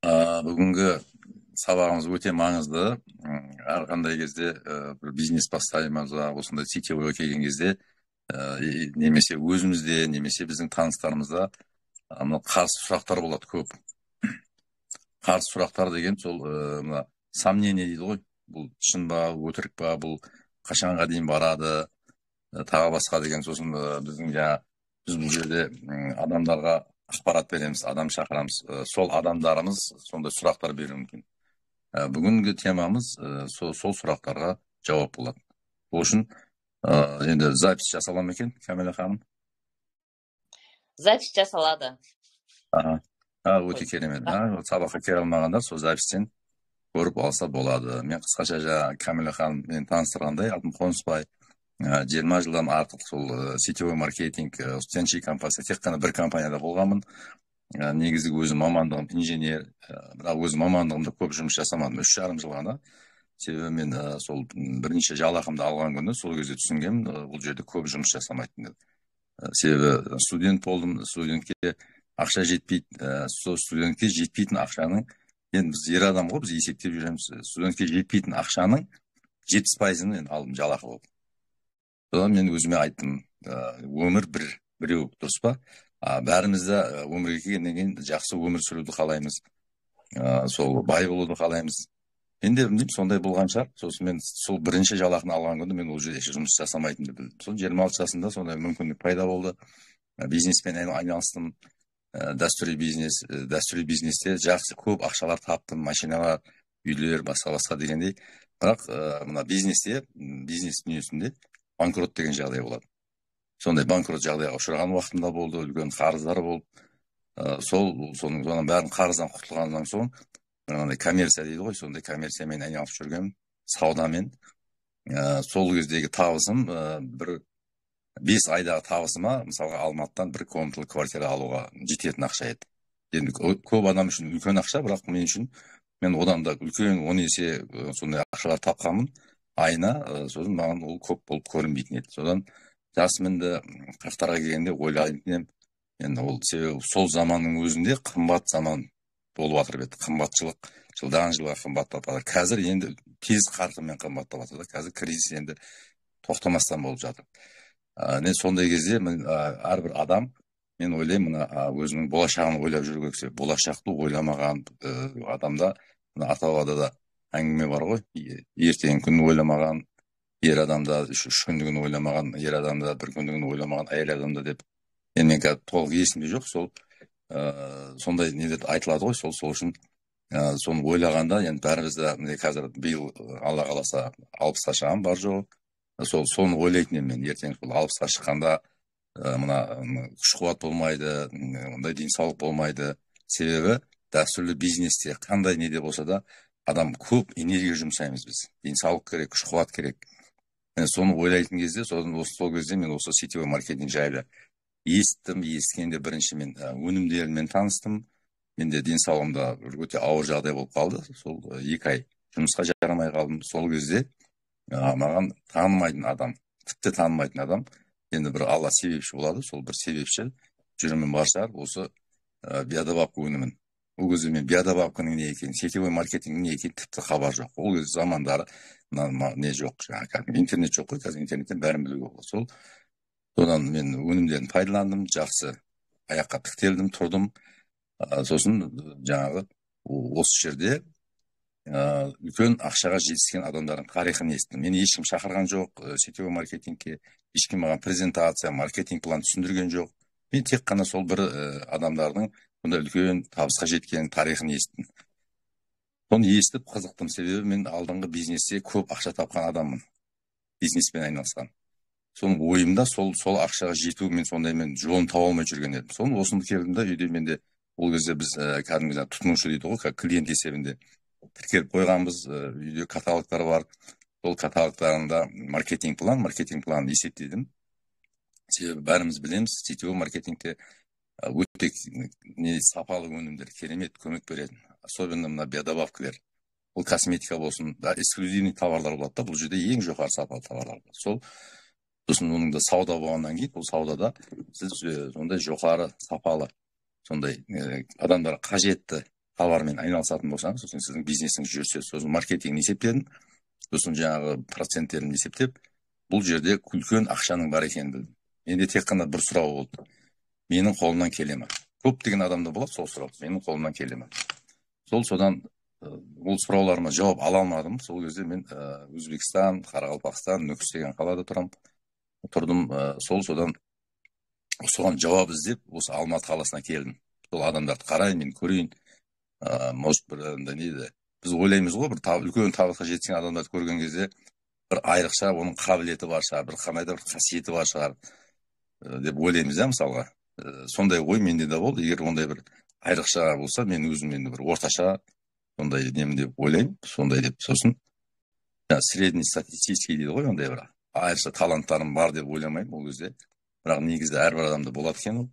Бүгінгі сабағымыз өте маңызды. Әрқандай кезде бір бизнес бастаймыз ба, осындай сетевойға келген кезде немесе өзімізде, немесе біздің таныстарымызда мына қарсы сұрақтар болады көп. Қарсы сұрақтар деген сол мына сомнение дейді ғой. Бұл шын ба, өтірік па, бұл қашанға дейін барады, тағы басқа деген. Сосын біздің жаңа біз бұл жерде адамдарға ақпарат береміз, адам шақырамыз. Сол адамдарымыз сондай сұрақтар беруі мүмкін. Бүгінгі темамыз сол сұрақтарға жауап болады. Ол үшін енді запись жасала ма екен, Камила ханым? Запись жасалады. Аха. Өте керемет. Сабаққа келе алмағандар сол запистен көріп алса болады. Мен қысқаша жаңа Камила ханым мені таныстырғандай, атым Қонысбай. 20 жылдан артық сол сетевой маркетинг, Тяньши компаниясы, тек қана бір компанияда болғанмын. Негізгі өзім мамандығым инженер, бірақ өз мамандығымда көп жұмыс жасамадым, 3,5 жыл ғана. Себебі мен сол бірінші жалақымды алған күні сол кезде түсінгенмін, бұл жерде көп жұмыс жасамайтын деп. Себебі студент болдым, студентке ақша жетпейді, сол студентке жетпейтін ақшаның, енді біз ер адам ғой, біз есептеп жүреміз, студентке жетпейтін ақшаның 70%-ын мен алдым жалақы болып. Содан мен өзіме айттым, өмір біреу, дұрыс па? Бәріміз де өмірге келгеннен кейін жақсы өмір сүруді қалаймыз, сол бай болуды қалаймыз. Мен де білмеймін, сондай болған шығар. Сосын мен сол бірінші жалақыны алған күні мен ол жерде жұмыс жасамайтынымды білдім. Сосын 26 жасымда сондай мүмкіндік пайда болды. Бизнеспен айналыстым. Дәстүри бизнес, дәстүри бизнесте жақсы көп ақшалар таптым, машиналар, үйлер, басқа-басқа дегендей. Бірақ мына бизнесте, бизнес дүниесінде банкрот деген жағдай болады. Сондай банкрот жағдайға ұшыраған уақытымда болды, үлкен қарыздар болып, сол соның бәрін қарыздан құтылғаннан соң мынандай коммерция дейді ғой, сондай коммерциямен айналысып жүргенмін, саудамен. Сол кездегі табысым, бір 5 айдағы табысыма, мысалға, Алматыдан бір комнаталы квартира алуға жететін ақша еді. Енді көп адам үшін үлкен ақша, бірақ мен үшін, мен одан да үлкен 10 есе сондай ақшалар тапқанмын айына, сосын маған ол көп болып көрінбейтін еді. Содан жасым енді 40-тарға келгенде ойлайтын едім енді, ол себебі сол заманның өзінде қымбат заман болып жатыр еді, қымбатшылық жылдан жылға қымбаттап жатыр. Қазір енді тез қарқынмен қымбаттап жатыр да, қазір кризис енді тоқтамастан болып жатыр. Не сондай кезде мен, әрбір адам, мен ойлаймын, мына өзінің болашағын ойлап жүру керек. Себебі болашақты ойламаған адамда, мына ата-бабада да әңгіме бар ғой, ертеңгі күнін ойламаған ер адамда, үш күндігін ойламаған ер адамда, бір күндігін ойламаған әйел адамда деп. Енді мен қазір толық есімде жоқ, сол сондай нелер айтылады ғой. Сол үшін соны ойлағанда енді бәріміз де міне қазір биыл Алла қаласа 60-қа шығамын бар жоғы. Сол соны ойлайтын едім мен, ертең сол 60-қа шыққанда мына күш қуат болмайды, ондай денсаулық болмайды. Себебі дәстүрлі бизнесте қандай неде болса да адам көп энергия жұмсаймыз біз, денсаулық керек, күш қуат керек. Мен соны ойлайтын кезде, содан осы сол кезде мен осы сетевой маркетинг жайлы естідім. Естігенде бірінші мен өнімдерімен таныстым. Менде денсаулығымда бір өте ауыр жағдай болып қалды, сол 2 ай жұмысқа жарамай қалдым. Сол кезде маған танымайтын адам, тіпті танымайтын адам, енді бір Алла себепші болады, сол бір себепші жүрімім бар шығар, осы биодобавка өнімін. Ол кезде мен биодобавканың не екенін, сетевой маркетингнің не екенін тіпті хабар жоқ. Ол кезде замандары мына не жоқ, жаңағы кәдімгі интернет жоқ қой, қазір интернеттен бәрін білуге болады. Сол содан мен өнімдерін пайдаландым, жақсы аяққа тіктелдім, тұрдым. Сосын жаңағы осы жерде үлкен ақшаға жетіскен адамдардың тарихын естідім. Мені ешкім шақырған жоқ сетевой маркетингке, ешкім маған презентация, маркетинг план түсіндірген жоқ. Мен тек қана сол бір адамдардың бұндай үлкен табысқа жеткен тарихын естідім. Соны естіп қызықтым, себебі мен алдыңғы бизнесте көп ақша тапқан адаммын, бизнеспен айналысқан. Соның ойымда сол ақшаға жету, мен сондай мен жолын таба алмай жүрген едім. Соны осыны келдім да, үйде менде ол кезде біз кәдімгі жаңағы тұтынушы дейді ғой, как клиент есебінде тіркеліп қойғанбыз, үйде каталогтар бар. Сол каталогтарында маркетинг план есептедім. Себебі бәріміз білеміз, сетевой маркетингте өте не сапалы өнімдер керемет көмек беретін, особенно мына биодобавкалер, ол косметика болсын да, эксклюзивный товарлар болады да, бұл жерде ең жоғары сапалы товарлар болады. Сол сосын оның да сауда болғаннан кейін, бұл саудада сіз сондай жоғары сапалы, сондай адамдарға қажетті товармен айналысатын болсаңыз, сосын сіздің бизнесіңіз жүрсе, сосын маркетингін есептедім, сосын жаңағы проценттерін есептеп, бұл жерде үлкен ақшаның бар екенін білдім. Менде тек қана бір сұрау болды: менің қолымнан келе ме? Көптеген адамда болады сол сұрақ: менің қолымнан келе ме? Сол содан ол сұрауларыма жауап ала алмадым. Сол кезде мен Өзбекстан, Қарақалпақстан, Нүкіс деген қалада тұрдым. Сол содан соған жауап іздеп, осы Алматы қаласына келдім. Сол адамдарды қарайын, мен көрейін, может, бір не дейді, біз ойлаймыз ғой, бір үлкен табысқа жеткен адамдарды көрген кезде бір айрықша оның қабілеті бар шығар, бір қандай да бір қасиеті бар шығар деп ойлаймыз, иә. Мысалға, сондай ой менде де болды. Егер ондай бір айрықша болса, мен өзім енді бір орташа сондай немін деп ойлаймын, сондай деп. Сосын среднестатистический дейді ғой, ондай бір айрықша таланттарым бар деп ойламаймын ол кезде. Бірақ негізі әрбір адамда болады екен ол.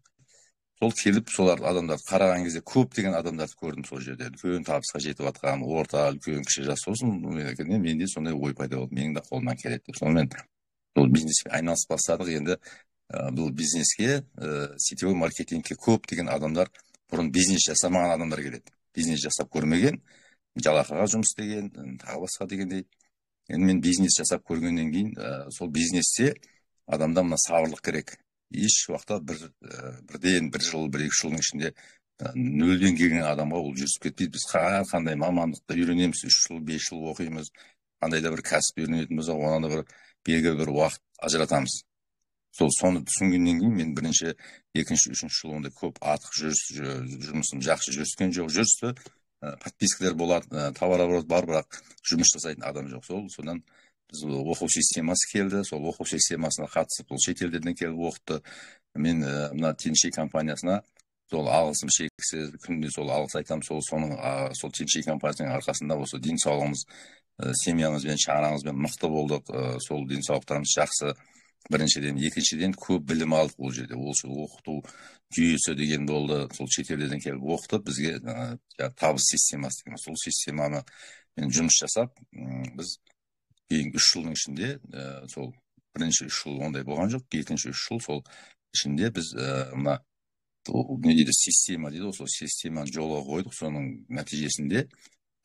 Сол келіп, солар адамдарды қараған кезде көптеген адамдарды көрдім сол жерде, үлкен табысқа жетіп жатқан, орта, үлкен, кіші жас. Сосын менде сондай ой пайда болды: менің де қолымнан келеді деп. Сонымен сол бизнеспен айналысып бастадық. Енді бұл бизнеске, сетевой маркетингке көптеген адамдар, бұрын бизнес жасамаған адамдар келеді, бизнес жасап көрмеген, жалақыға жұмыс істеген, тағы басқа дегендей. Енді мен бизнес жасап көргеннен кейін, сол бизнесте адамда мына сабырлық керек. Еш уақытта бір бірден бір жыл, бір екі жылдың ішінде нөлден келген адамға ол жүрісіп кетпейді. Біз қандай мамандықты үйренеміз, 3 жыл, 5 жыл оқимыз, қандай да бір кәсіп үйренетін болсақ, оған да бір белгілі бір уақыт ажыратамыз. Сол соны түсінгеннен кейін мен бірінші, екінші, үшінші жыл ондай көп артық жүріс, жұмысым жақсы жүріскен жоқ. Жүрісті, подпискалер болады, товарооборот бар, бірақ жұмыс жасайтын адам жоқ. Сол содан біз оқу системасы келді, сол оқу системасына қатысып, ол шетелдерден келіп оқытты. Мен мына Тинши компаниясына сол алғысым шексіз, күнде сол алғыс айтамын. Сол соның сол Тинши компаниясының арқасында осы денсаулығымыз, семьямызбен, шаңырағымызбен мықты болдық. Сол денсаулықтарымыз жақсы біріншіден, екіншіден, көп білім алдық ол жерде. Ол сол оқыту жүйесі деген болды, сол шетелдерден келіп оқытып бізге, табыс системасы деген, сол системаны мен жұмыс жасап, біз кейінгі 3 жылдың ішінде, сол бірінші 3 жыл ондай болған жоқ, екінші 3 жыл, сол ішінде біз мына не дейді, система дейді ғой, сол системаны жолға қойдық. Соның нәтижесінде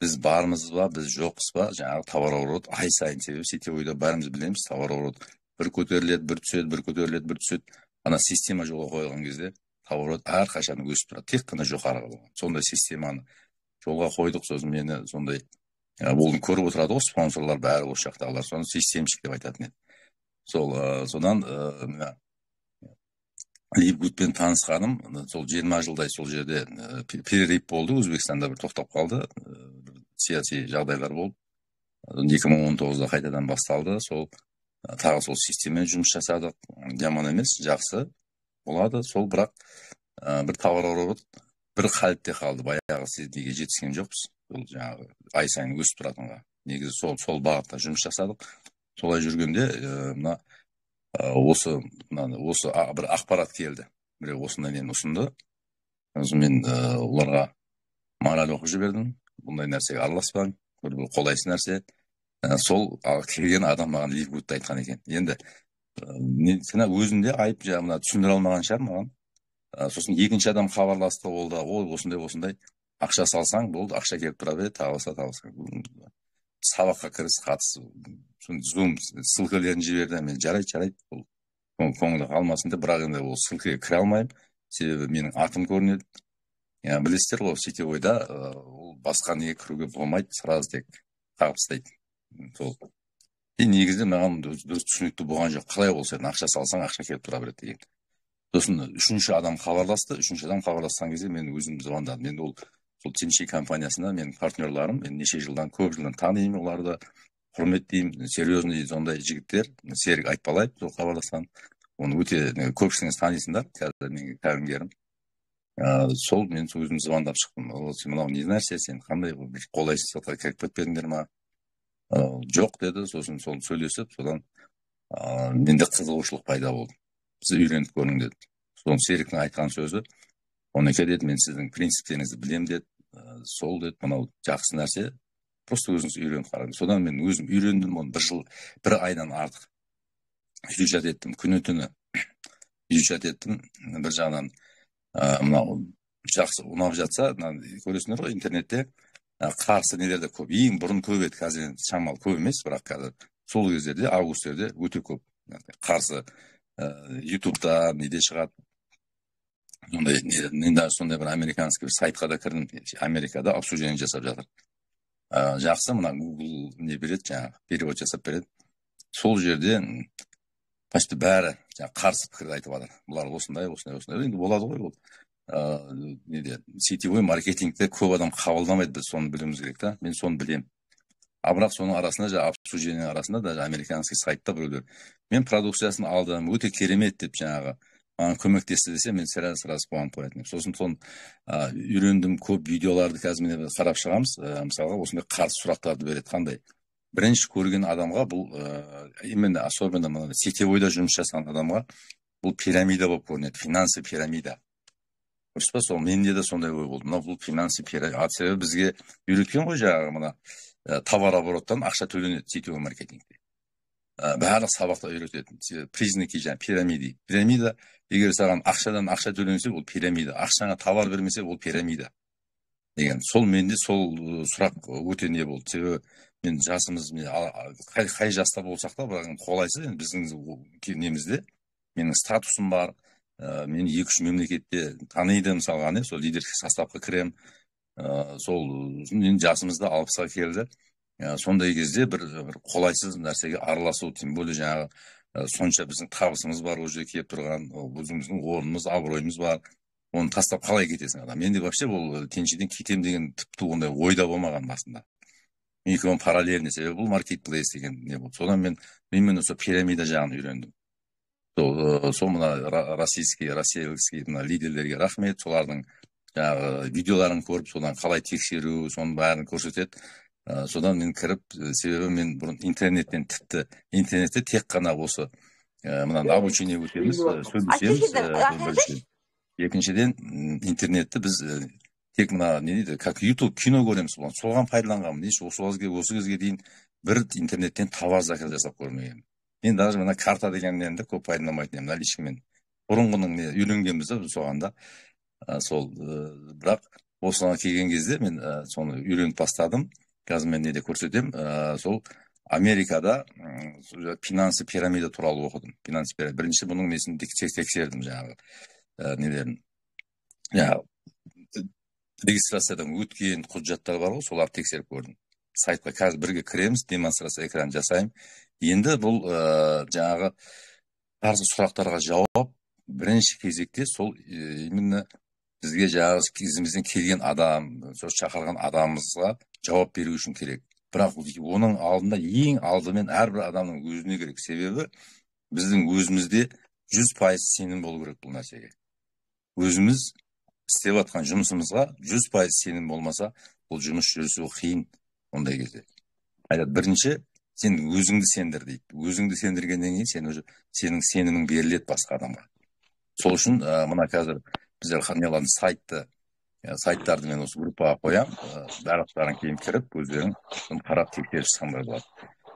біз бармыз ба, біз жоқпыз ба, жаңағы товарооборот ай сайын, себебі сетевойда бәріміз білеміз, товарооборот бір көтеріледі, бір түседі, бір көтеріледі, бір түседі. Ана система жолға қойылған кезде товарооборот әрқашан өсіп тұрады, тек қана жоғарыға болған. Сондай системаны жолға қойдық. Сосын мені сондай оны көріп отырады ғой спонсорлар, бәрі осы жақтағылар, соны системщик деп айтатын еді. Сол содан мына Ливгудпен танысқаным сол 20 жылдай сол жерде перерыв болды, Өзбекстанда бір тоқтап қалды, саяси жағдайлар болып. 2019-да қайтадан басталды. Сол тағы сол системамен жұмыс жасадық, жаман емес, жақсы болады сол. Бірақ бір товарооборот бір қалыпте қалды, баяғы неге жетіскен жоқпыз, ол жаңағы ай сайын өсіп тұратынға. Негізі сол бағытта жұмыс жасадық. Солай жүргенде мына осы мына осы бір ақпарат келді, біреу осындай нені ұсынды. Сосын мен оларға мораль оқып жібердім: бұндай нәрсеге араласпаң, бір бұл қолайсыз нәрсе. Сол келген адам маған Ливгудты айтқан екен. Енді кінә өзінде, айып жаңағы мына түсіндіре алмаған шығар маған. Сосын екінші адам хабарласты, ол да: ой, осындай осындай ақша салсаң болды, ақша келіп тұра береді, тағы басқа, тағы басқа, сабаққа кіріс, қатыс, зум ссылкалерін жіберді. Мен: «Жарайды, жарайды, ол көңілі қалмасын», — деп. Бірақ енді ол ссылкаға кіре алмаймын, себебі менің атым көрінеді. Иә, білесіздер ғой, сетевойда ол басқа неге кіруге болмайды, сразу тек қағып тастайды сол. И негізі маған дұрыс түсінікті болған жоқ, қалай ол сен ақша салсаң, ақша келіп тұра береді деген. Сосын үшінші адам хабарласты. Үшінші адам хабарласқан кезде мен өзім звондадым. Енді ол сол Тинши компаниясында менің партнерларым, мен неше жылдан, көп жылдан танимын оларды, құрметтеймін, серьезный сондай жігіттер. Серік Айтбалаев сол хабарласқан, оны өте көпшілігіңіз танисыңдар, қазір менің тәлімгерім. Сол мен өзім звондап шықтым: ол сен мынау не нәрсе, сен қандай бір қолайсыз затқа кіріп кетпедіңдер ма? Жоқ деді. Сосын соны сөйлесіп, содан менде қызығушылық пайда болды. Біз үйреніп көрің деді. Соны Серіктің айтқан сөзі: «Онеке, — деді, — мен сіздің принциптеріңізді білемін, — деді, — сол, — деді, — мынау жақсы нәрсе, просто өзіңіз үйреніп қараңыз». Содан мен өзім үйрендім оны, бір жыл бір айдан артық изучать еттім, күні түні изучать еттім. Бір жағынан мынау Жақсы ұнап жатса, көресіңдер ғой, интернетте қарсы нелер де көп. Ең бұрын көп еді, қазір енді шамалы көп емес, бірақ қазір сол кездерде, августтерде өте көп қарсы, ютубта неде шығады. Ондай мен даже сондай бір американский бір сайтқа да кірдім, Америкада обсуждение жасап жатыр. Жақсы, мына Google не береді, жаңағы перевод жасап береді. Сол жерде почти бәрі жаңағы қарсы пікірді айтып жатыр. Бұлар осындай, осындай, осындай. Енді болады ғой ол. Неде сетевой маркетингте көп адам қабылдамайды, біз соны білуіміз керек та. Мен соны білемін. А бірақ соның арасында, жаңағы обсуждение арасында, даже американский сайтта біреулер мен продукциясын алдым, өте керемет деп, жаңағы маған көмектесті десе, мен сразу сразу қуанып қоятын едім. Сосын соны үйрендім, көп видеоларды қазір міне қарап шығамыз. Мысалға, осындай қарсы сұрақтарды береді. Қандай бірінші көрген адамға бұл, именно особенно мына сетевойда жұмыс жасаған адамға бұл пирамида болып көрінеді, финансовый пирамида, дұрыс па? Сол менде де сондай ой болды: мынау бұл финансовый пирамида. Себебі бізге үйреткен ғой, жаңағы мына товарообороттан ақша төленеді сетевой маркетингте. Барлық сабақта үйретеді признаки жаңағы пирамиды. Пирамида, егер саған ақшадан ақша төленсе, ол пирамида, ақшаңа товар бермесе, ол пирамида деген. Сол менде сол сұрақ өте не болды. Себебі мен жасымыз қай жаста болсақ та, бірақ енді қолайсыз енді біздің немізде. Менің статусым бар, мені екі үш мемлекетте таниды, мысалға, не сол лидерский составқа кіремін. Сол енді жасымыз да 60-қа келді. Сондай кезде бір қолайсыз нәрсеге араласу, тем более жаңағы сонша біздің табысымыз бар, ол жерге келіп тұрған өзіміздің орнымыз, абыройымыз бар, оны тастап қалай кетесің адам? Менде вообще бұл Теншиден кетемін деген тіпті ондай ойда болмаған басында. Екеуін параллельно, себебі бұл маркетплейс деген не болды. Содан мен именно сол пирамида жағын үйрендім. Сол мына российский, российский мына лидерлерге рахмет, солардың жаңағы видеоларын көріп, содан қалай тексеру, соның бәрін көрсетеді. Содан мен кіріп, себебі мен бұрын интернеттен, тіпті интернетте тек қана осы мынандай обучение өтеміз, сөйлесеміз. Біріншіден. Екіншіден, интернетті біз тек мына не дейді, как Ютуб кино көреміз, соған пайдаланғанмын. Еш осы кезге дейін бір интернеттен товар заказ жасап көрмегенмін. Мен даже мына карта дегеннен де көп пайдаланбайтын едім, наличкамен. Бұрынғының не үйренгенбіз да соған да. Сол бірақ осыған келген кезде мен соны үйреніп бастадым. Қазір мен неде көрсетемін. Сол Америкада финансы пирамида туралы оқыдым. Финансы пирамида. Бірінші бұның несін тексердім, жаңағы нелерін. Жаңағы регистрациядан өткен құжаттар бар ғой, соларды тексеріп көрдім. Сайтқа қазір бірге кіреміз, демонстрация экран жасаймын. Енді бұл жаңағы қарсы сұрақтарға жауап бірінші кезекте сол именно бізге жаңағы ізімізден келген адам, сол шақырған адамымызға жауап беру үшін керек. Бірақ оның алдында ең алдымен әрбір адамның өзіне керек. Себебі біздің өзімізде 100% сенім болу керек бұл нәрсеге. Өзіміз істеп жатқан жұмысымызға 100% сенім болмаса, бұл жұмыс жүргізу қиын ондай кезде. Айтады, бірінші сен өзіңді сендір дейді. Өзіңді сендіргеннен кейін сен уже сенің сенімің беріледі басқа адамға. Сол үшін мына қазір біздер не қыламыз, сайтты, сайттарды мен осы группаға қоямын. Барлықтарың кейін кіріп, өздерің соны қарап тексеріп шықсаңдар болады.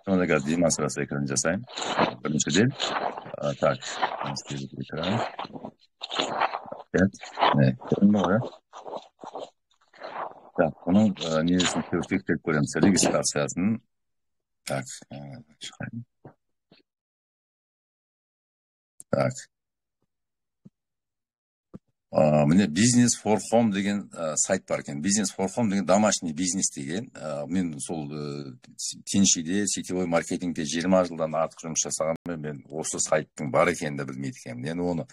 Сонда қазір демонстрация экран жасаймын. Біріншіден, так, экран. Не, көрінді ғой, иә? Так, бұның несін тексеріп көреміз, регистрациясын. Так, шығайын. Так. Міне Business for Home деген сайт бар екен. Business for Home деген домашний бизнес деген. Мен сол Теншиде сетевой маркетингте 20 жылдан артық жұмыс жасағанмен, мен осы сайттың бар екенін де білмейді екенмін. Енді оны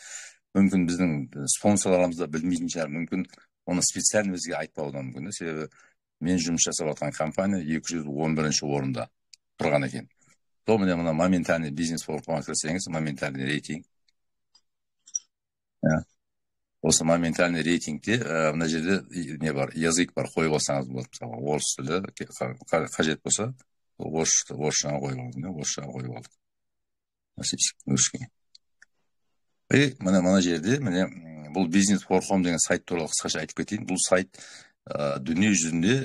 мүмкін біздің спонсорларымыз да білмейтін шығар, мүмкін оны специально бізге айтпауы да мүмкін. Себебі мен жұмыс жасап жатқан компания 211 орында тұрған екен. Сол міне мына моментальный Business for Home кірсеңіз, моментальный рейтинг. Осы моментальный рейтингте мына жерде не бар, язык бар, қойып алсаңыз болады. Мысалға, орыс тілі қажет болса, орысшаны қойып алдым, иә, орысшаны қойып алдық. Русский. И міне мына жерде, міне, бұл Business for Home деген сайт туралы қысқаша айтып кетейін. Бұл сайт дүние жүзінде,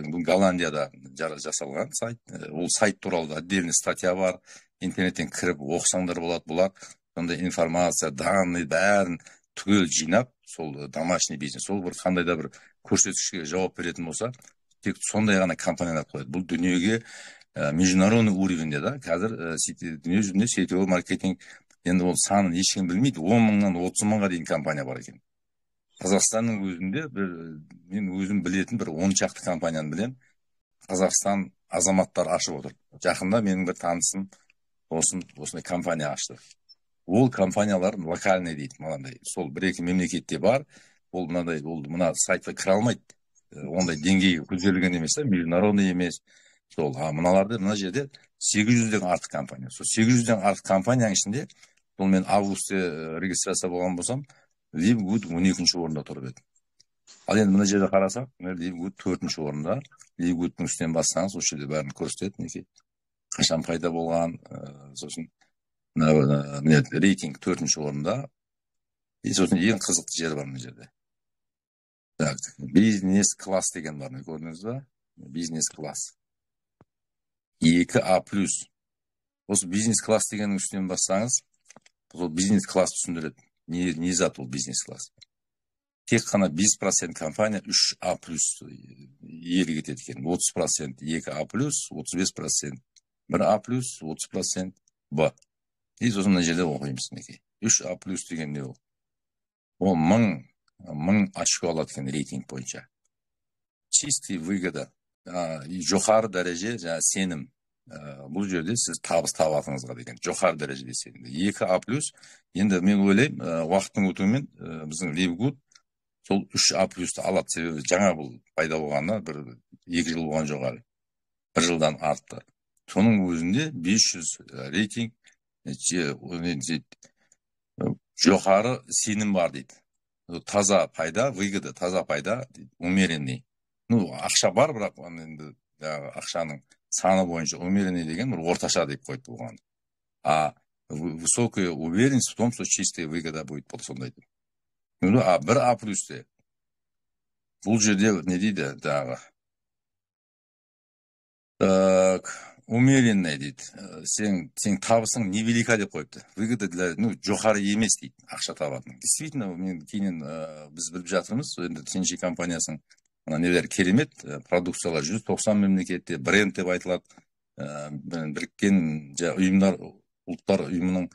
бұл Голландияда жасалған сайт. Ол сайт туралы да отдельный статья бар. Интернеттен кіріп оқысаңдар болады. Бұлар сондай информация, данные бәрін түгел жинап, Сол домашний бизнес, сол бір қандай да бір көрсеткішке жауап беретін болса, тек сондай ғана компаниялар қояды. Бұл дүниеге международный уровеньде да, қазір дүние жүзінде сетевой маркетинг, енді ол санын ешкім білмейді, 10 мыңнан 30 мыңға дейін компания бар екен. Қазақстанның өзінде бір, мен өзім білетін бір 10 шақты компанияны білемін, Қазақстан азаматтары ашып отыр. Жақында менің бір танысым осындай компания ашты. Ол компаниялар локальный дейді, мынандай, сол бір екі мемлекетте бар. Ол мынандай, ол мына сайтқа кіре алмайды, ондай деңгейге көтерілген емес та, международный емес сол. А мыналарда, мына жерде 800-ден артық компания. Сол 800-ден артық компанияның ішінде, бұл мен августте регистрация болған болсам, LiveGood 12-орында тұрып еді. Ал енді мына жерде қарасақ, LiveGood төртінші орында. LiveGoodтың үстінен бассаңыз, осы жерде бәрін көрсетеді, мінекей, қашан пайда болған. Сосын мына, міне, рейтинг төртінші орында. И сосын ең қызықты жері бар мына жерде. Так, бизнес класс деген бар, міне, көрдіңіз ба? Бизнес класс 2А+. Осы бизнес класс дегеннің үстінен бассаңыз, сол бизнес класс түсіндіреді, не зат ол бизнес класс. Тек қана 5% компания 3А+ иелік етеді екен, 30% 2А+, 35% 1А+, 30% Б. И сосын мына жерде оқимыз, мінекей, 3А+ деген не ол? Ол мың очко алады екен рейтинг бойынша. Чистый выгода, жоғары дәреже жаңағы сенім, бұл жерде сіз табыс табатыныңызға деген жоғары дәрежеде сенім. 2А+. Енді мен ойлаймын, уақыттың өтуімен біздің LiveGood сол 3А+-ты алады, себебі жаңа бұл пайда болғанына бір екі жыл болған жоқ әлі, бір жылдан артты. Соның өзінде 500 рейтинг, жоғары сенім бар дейді. Таза пайда, выгода, таза пайда умеренный. Ну, ақша бар, бірақ енді жаңағы ақшаның саны бойынша умеренный деген бір орташа деп қойыпты бұған. А высокая уверенность в том, что чистая выгода будет, бұл сондай. А 1А+-те бұл жерде не дейді тағы? Так, умеренный дейді, сен табысың невелика деп қойыпты, выгода для, ну, жоғары емес дейді ақша табатын. Действительно, мен кейіннен, біз біліп жатырмыз енді, Тинчи компаниясының мына нелері керемет, продукциялар 190 мемлекетте, бренд деп айтылады. Біріккен ұйымдар, Ұлттар ұйымының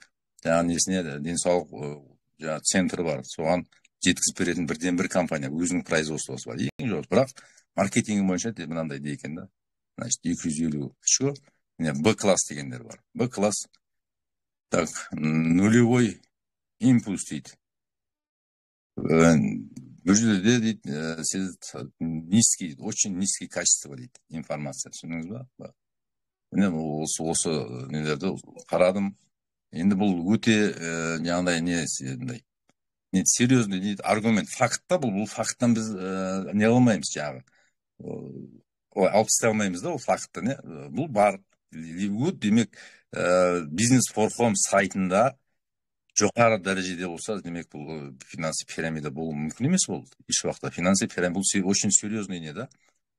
жаңағы несіне, денсаулық жаңағы центрі бар, соған жеткізіп беретін бірден бір компания, өзінің производствосы бар, ең жоғары. Бірақ маркетинг бойынша мынандай екен да. Значит, 250 очко. Міне, Б класс дегендер бар. Б класс, так, нулевой импульс дейді. Бұл жерде дейді, сіз низкий, очень низкий качество дейді информация, түсіндіңіз ба? Міне, осы нелерді қарадым. Енді бұл өте жаңағыдай не, мындай не, серьезный не аргумент, факт та бұл. Бұл факттан біз не қылмаймыз, жаңағы алып тастай алмаймыз да ол фактты. Не, бұл бар. LiveGood, демек, Бизнес for Home сайтында жоғары дәрежеде болса, демек, бұл финансовый пирамида болуы мүмкін емес. Ол еш уақытта финансовый пирамида, бұл очень серьезный не да.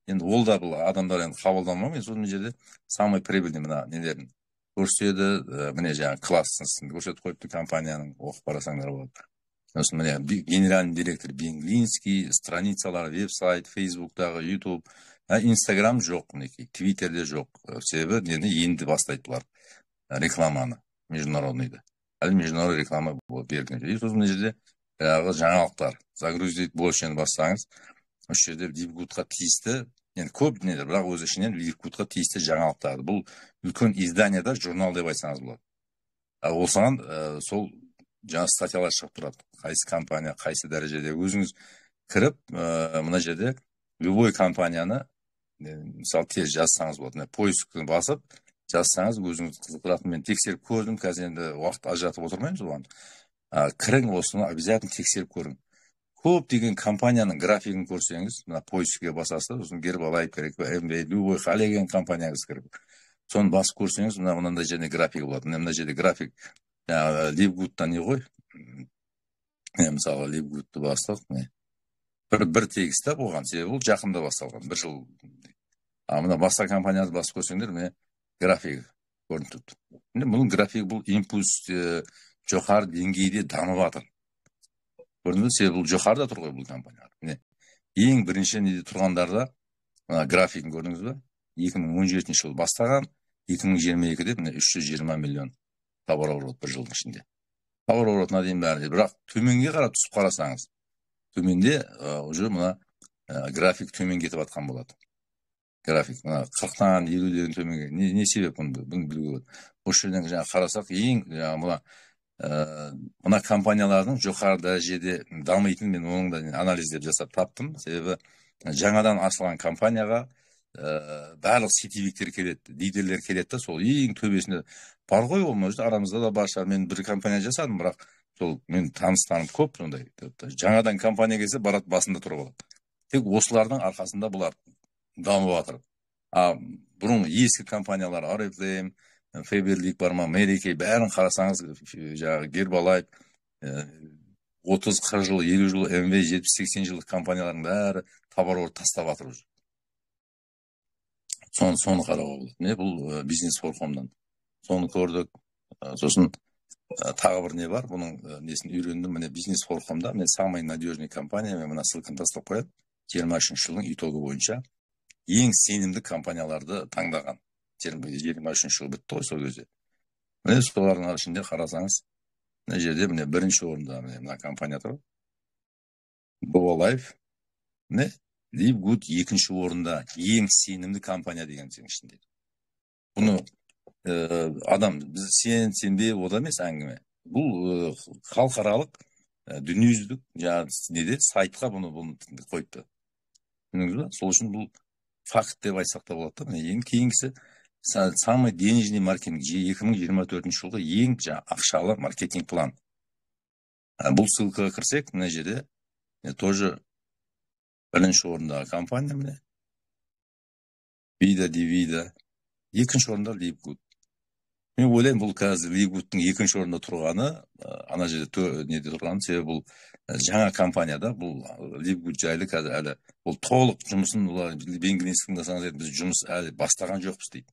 Енді ол да, бұл адамдар енді қабылдамау. Сол мына жерде самый прибыльный мына нелерін көрсетеді. Міне, жаңағы классын көрсетіп қойыпты компанияның, оқып қарасаңдар болады. Сосын, міне, генеральный директор Бенглинский, страницалары, веб сайт, Фейсбуктағы, Ютуб, Инстаграм жоқ, мінекей, Твиттерде жоқ. Себебі енді енді бастайды бұлар рекламаны, международныйды, әлі международный реклама берілген жоқ. И сосын мына жерде жаңағы жаңалықтар, загрузить больше бассаңыз, осы жерде LiveGood-қа тиісті енді көп нелер, бірақ өз ішінен LiveGood-қа тиісті жаңалықтар. Бұл үлкен изданияда, журнал деп айтсаңыз болады. Осыған сол жаңа статьялар шығып тұрады, қайсы компания қайсы дәрежеде. Өзіңіз кіріп, мына жерде любой компанияны, мысалы, тез жазсаңыз болады. Мына поиск басып жазсаңыз, өзіңіз қызықтыратын. Мен тексеріп көрдім, қазір енді уақыт ажыратып отырмаймыз оған. Кірің, осыны обязательно тексеріп көрің. Көптеген компанияның графигін көрсеңіз, мына поискке басасыз, сосын Гербалайф керек пе, МВ, любой қалеген компанияңыз кіріп, соны басып көрсеңіз, мына мынандай жерде графигі болады. Мына жерде график жаңағы LiveGood-та не ғой. Міне, мысалы, LiveGood-ты бастық, міне, бір тегіс та болған, себебі бұл жақында басталған, бір жыл. А мына басқа компанияны басып көрсеңдер, міне, графигі көрініп тұрыпты. Міне, бұның графигі, бұл импульс жоғары деңгейде дамып жатыр. Көрдіңіз бе? Себебі бұл жоғарыда тұр ғой бұл компаниялар. Міне, ең бірінші неде тұрғандарда мына графигін көрдіңіз бе? 2017 жылы бастаған, 2022-де міне 320 миллион товарооборот бір жылдың ішінде. Товарооборотына дейін бәрі. Бірақ төменге қарап түсіп қарасаңыз, төменде уже мына график төмен кетіп жатқан болады. График мына 40-тан 50-ден төменге. Не себеп бұны білуге болады. Осы жерден жаңа қарасақ, ең жаңа мына компаниялардың жоғары дәрежеде дамитынын мен оның да анализдеп жасап таптым. Себебі жаңадан ашылған компанияға барлық сетевиктер келеді, лидерлер келеді да, сол ең төбесінде бар ғой. Ол может арамызда да бар шығар. Мен бір компания жасадым, бірақ сол мен таныстарым көп сондай. Жаңадан компания келсе, барады, басында тұрып алады. Тек осылардың арқасында бұлар дамып жатыр. А бұрын ескі компаниялар, Oriflame, Faberlic бар ма, Mary Kay, бәрін қарасаңыз, жаңағы Гербалайф, 30-40 жыл, 50 жыл, МВ 70-80 жылдық компаниялардың бәрі товарооборот тастап жатыр уже. Соны қарауға болады. Міне, бұл бизнес форумнан. Соны көрдік. Сосын тағы бір не бар, бұның несін үйрендім. Міне, бизнес форумда, міне, самый надежный компания, мен мына ссылканы тастап қояйын. 23 жылдың итогы бойынша ең сенімді компанияларды таңдаған. 23 жыл бітті ғой сол кезде. Міне, солардың ішінде қарасаңыз, мына жерде, міне, бірінші орында, міне, мына компания тұр. Life. Міне, LiveGood екінші орында, ең сенімді компания деген сенің ішінде. Бұны адам біз сен сенбе, ода емес әңгіме. Бұл халықаралық, дүниежүзілік жаңағы неде сайтқа бұны қойыпты. Түсіндіңіз ба? Сол үшін бұл факт деп айтсақ та болады да. Міне, ең кейінгісі самый денежный маркетинг, 2024 жылғы ең жаңа ақшалы маркетинг план. Бұл ссылкаға кірсек, мына жерде тоже бірінші орындағы компания, міне, Вида Дивида, екінші орында LiveGood. Мен ойлаймын, бұл қазір LiveGoodтың екінші орында тұрғаны, ана жерде неде тұрғаны, себебі бұл жаңа компания да. Бұл LiveGood жайлы қазір әлі бұл толық жұмысын, олар Бен тыңдасаңыз, біз жұмыс әлі бастаған жоқпыз дейді,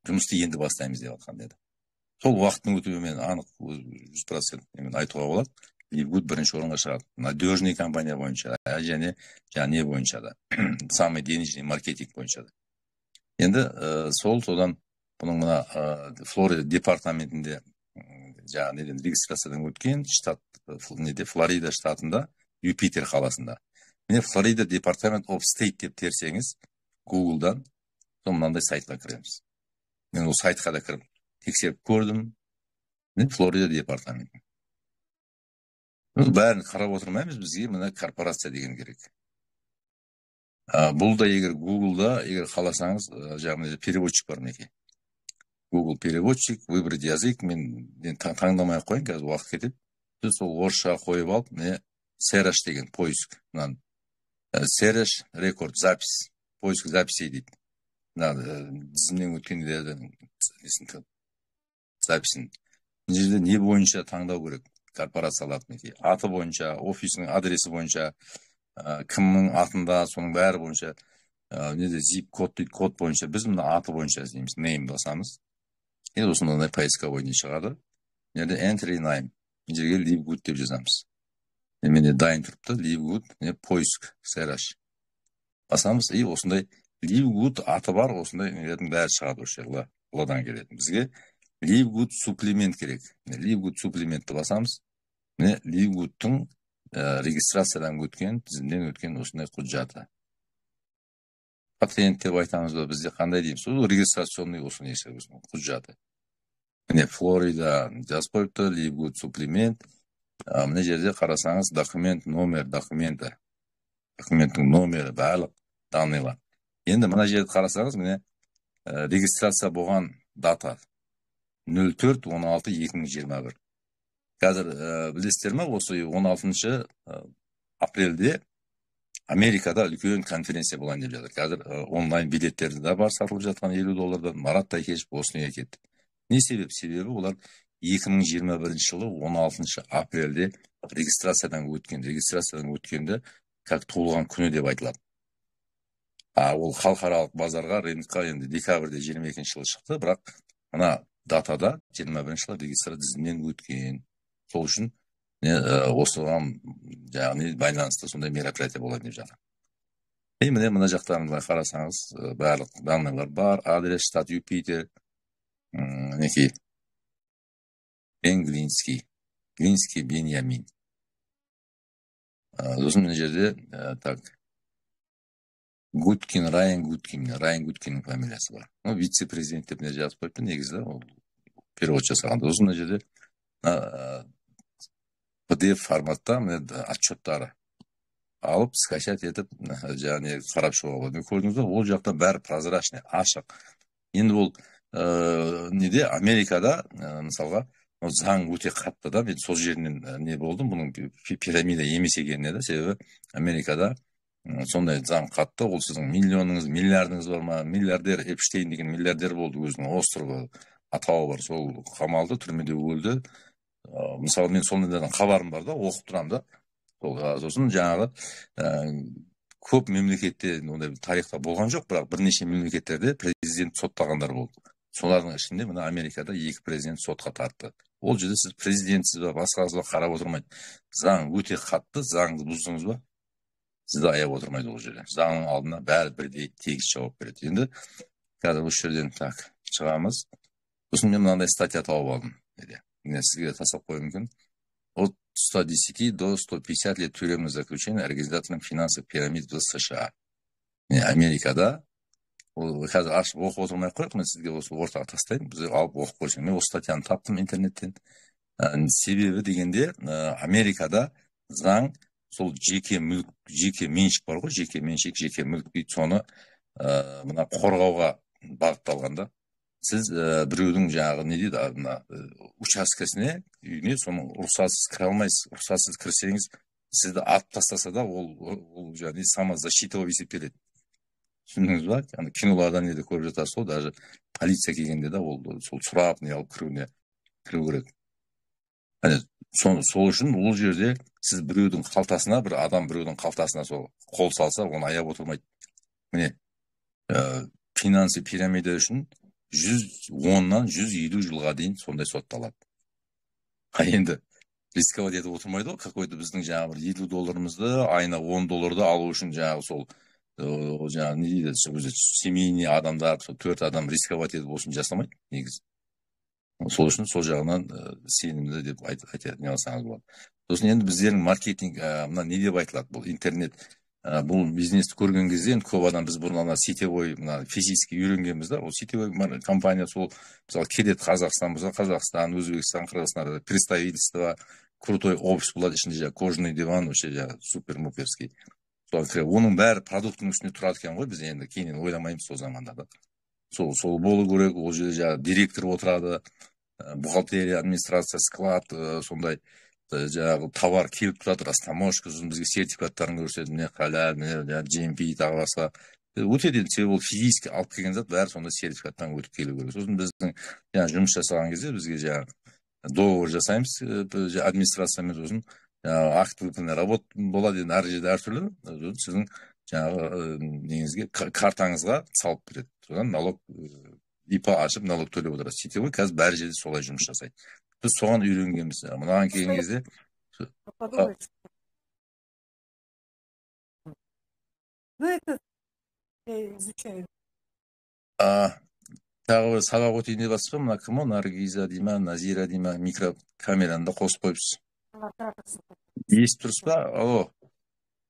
жұмысты енді бастаймыз деп жатқан деді. Сол уақыттың өтуімен анық 100% айтуға болады, LiveGood бірінші орынға шығады надежный компания бойынша және жаңа не бойынша да, самый денежный маркетинг бойынша да. Енді сол содан бұның мына Флорида департаментінде жаңағы неден, регистрациядан өткен, штат неде, Флорида штатында, Юпитер қаласында. Міне, Флорида Department of State деп терсеңіз Гуглдан, сол мынандай сайтқа кіреміз. Мен ол сайтқа да кіріп тексеріп көрдім. Міне, Флорида департаменті. Бәрін қарап отырмаймыз, бізге мына корпорация деген керек. Бұл да егер Гуглда, егер қаласаңыз, жаңағы переводчик бар, мінекей, Google переводчик, выбрать язык. Мен таңдамай ақ қояйын, қазір уақыт кетеді. Сіз сол орысшаға қойып алып, міне, search деген поиск, мынаны search рекорд, запись, поиск записей дейді. Мына тізімнен өткен несін, записін. Мына жерде не бойынша таңдау керек корпорацияларды? Мінекей, аты бойынша, офисінің адресі бойынша, кімнің атында, соның бәрі бойынша, неде, zip код дейді, код бойынша. Біз мына аты бойынша іздейміз, name басамыз. Енді осындай поисковой не шығады. Мына жерде entry name, мына жерге LiveGood деп жазамыз. Менде дайын тұрыпты LiveGood. Міне, поиск search басамыз, и осындай LiveGood аты бар осындай нелердің бәрі шығады. Осы жерге ладан келетін бізге LiveGood суплемент керек. LiveGood суплементті басамыз. Міне, LiveGoodтың регистрациядан өткен, тізімнен өткен осындай құжаты, патент деп айтамыз ба бізде, қандай дейміз, сол регистрационный осы несі, құжаты. Міне, Флорида жазып қойыпты, LiveGood суплемент. Мына жерде қарасаңыз, документ, номер документі, документтің номері, барлық данныйлар. Енді мына жерді қарасаңыз, міне, регистрация болған дата 04.16.2021. Қазір білесіздер ме, осы 16 апрельде Америкада үлкен конференция болайын деп жатыр. Қазір онлайн билеттері де бар сатылып жатқан 50 доллардан. Марат Тайкешев осыны кетті. Не себеп? Себебі олар 2021 жылы 16 апрельде регистрациядан өткен. Регистрациядан өткенде как туылған күні деп айтылады. А ол халықаралық базарға, рынокқа енді декабрьде 22 жылы шықты, бірақ мына датада 21 жылы регистрация тізімнен өткен. Сол үшін Осыған яғни байланысты сондай мероприятие болады деп жатыр. И міне, мына жақтан былай қарасаңыз, барлық данныйлар бар. Адрес: штат Юпитер, мінекей, Бен Глинский, Глинский Беньямин. Сосын мына жерде, так, Гуткин, Райан Гуткин, міне, Райан Гуткиннің фамилиясы бар. Ну, вице президент деп мына жазып қойыпты, негізі ол перевод жасағанда. Сосын мына жерде PDF форматта, міне, отчеттары алып, скачать етіп, және қарап шығуға болады. Көрдіңіз ба, ол жақта бәрі прозрачный, ашық. Енді ол неде, Америкада, мысалға, заң өте қатты да. Мен сол жерінен не болдым, бұның пирамида емес екеніне да. Себебі Америкада сондай заң қатты. Ол сіздің миллионыңыз, миллиардыңыз бар ма? Миллиардер Эпштейн деген миллиардер болды, өзінің островы, атауы бар, сол қамалды, түрмеде өлді. Мысалы, мен сондайлардан хабарым бар да, оқып тұрамын да. Сол, сосын жаңағы көп мемлекетте ондай тарихта болған жоқ, бірақ бірнеше мемлекеттерде президент соттағандар болды. Солардың ішінде мына Америкада екі президент сотқа тартты. Ол жерде сіз президентсіз ба, басқасы ба, қарап отырмайды. Заң өте қатты, заңды бұздыңыз ба, сізді аяп отырмайды. Ол жерде заңның алдына бәрі бірдей, тегіс жауап береді. Енді қазір осы жерден, так, шығамыз. Сосын мен мынандай статья тауып алдым, міне, сізге тастап қоюым мүмкін: от 110 до 150 лет тюремного заключения организаторам финансовых пирамид в США. Міне, Америкада. Ол қазір ашып оқып отырмай ақ қояйық, мен сізге осы ортаға тастаймын, біз алып оқып көрсең. Мен осы статьяны таптым интернеттен. Себебі дегенде, Америкада заң сол жеке мүлік, жеке меншік бар ғой, жеке меншік, жеке мүлік дейді, соны мына қорғауға бағытталған да. Сіз біреудің жаңағы, не дейді, мына учаскесіне, үйіне соның рұқсатсыз кіре алмайсыз. Рұқсатсыз кірсеңіз, сізді атып тастаса да, ол жаңағы самозащита болып есептеледі, түсіндіңіз ба? Ана киноларда, неде көріп жатасыз ғой, даже полиция келгенде де ол сол сұрап, не алып кіру керек. Әне сол үшін ол жерде сіз біреудің қалтасына, бір адам біреудің қалтасына сол қол салса, оны аяп отырмайды. Міне, финансы пирамида үшін 110-нан 150 жылға дейін сондай сотталады. А енді рисковать етіп отырмайды ғой. Какой то біздің жаңағы бір 50 долларымызды, айына 10 долларды алу үшін жаңағы сол жаңағы, не дейді, сол өзі семейный адамдар, сол төрт адам рисковать етіп осыны жасамайды негізі. Сол үшін сол жағынан сенімді деп айта не алсаңыз болады. Сосын енді біздердің маркетинг, мына не деп айтылады, бұл интернет, бұл бизнесті көрген кезде енді көп адам, біз бұрын ана сетевой, мына физически үйренгенбіз да. Ол сетевой компания, сол, мысалы, келеді, Қазақстан болса, Қазақстан, Өзбекстан, Қырғызстан, представительство, крутой офис болады, ішінде жаңағы кожаный диван, вообще жаңағы супер муперский. Оның бәрі продукттың үстінде тұрады екен ғой. Біз енді кейіннен ойламаймыз сол заманда да. Сол болу керек. Ол жерде жаңағы директор отырады, бухгалтерия, администрация, склад, сондай жаңағы товар келіп тұрады, растаможка. Сосын бізге сертификаттарын көрсетеді: міне, халал, міне, жаңағы GMP, тағы басқа. Өтеді енді, себебі ол физически алып келген зат бәрі сондай сертификаттан өтіп келу керек. Сосын біздің жаңағы жұмыс жасаған кезде бізге жаңағы договор жасаймыз администрациямен, сосын жаңағы акт выполненной работ болады. Енді әр жерде әртүрлі. Сіздің жаңағы неңізге, картаңызға салып береді, содан налог, ИП ашып, налог төлеп отырасыз. Сетевой қазір бәр жерде солай жұмыс жасайды, біз соған үйренгенбіз. Мынаған келген кезде Подумать. Ну, это я изучаю. Тағы бір сабақ өтейін деп жатсыз ба? Мына кім ол, Наргиза дей ма, Назира дей ма? Микрокамераны да қосып қойыпсыз. Естіп тұрсыз ба? Алло,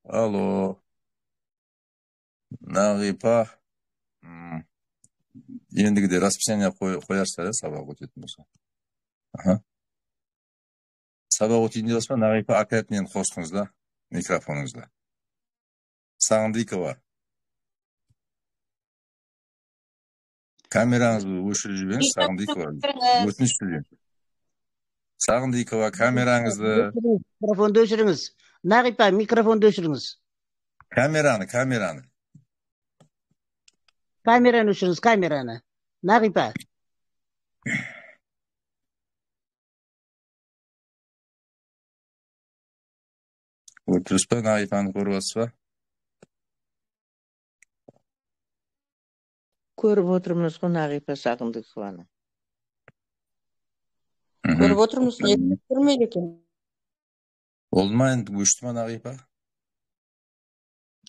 алло, Нағипа. Ендігіде расписание қоярсыздар, иә, сабақ өтетін болса. Аха, сабақ өтейін деп жатсыз ба, Нағипа? Опять нені қостыңыз да, микрофоныңызды. Сағындикова, камераңызды өшіріп жіберіңіз. Сағындикова, өтініш сізден. Сағындикова, камераңызды. Микрофонды өшіріңіз, Нағипа, микрофонды өшіріңіз. Камераны, камераны. Камераны өшіріңіз, камераны, Нағипа. Көріп тұрсыз ба? Нағипаны көріп жатсыз ба? Көріп отырмыз ғой Нағипа Сағындықованы. Көріп отырмыз, не көрмейді екен? Болды ма енді, өшті ма, Нағипа?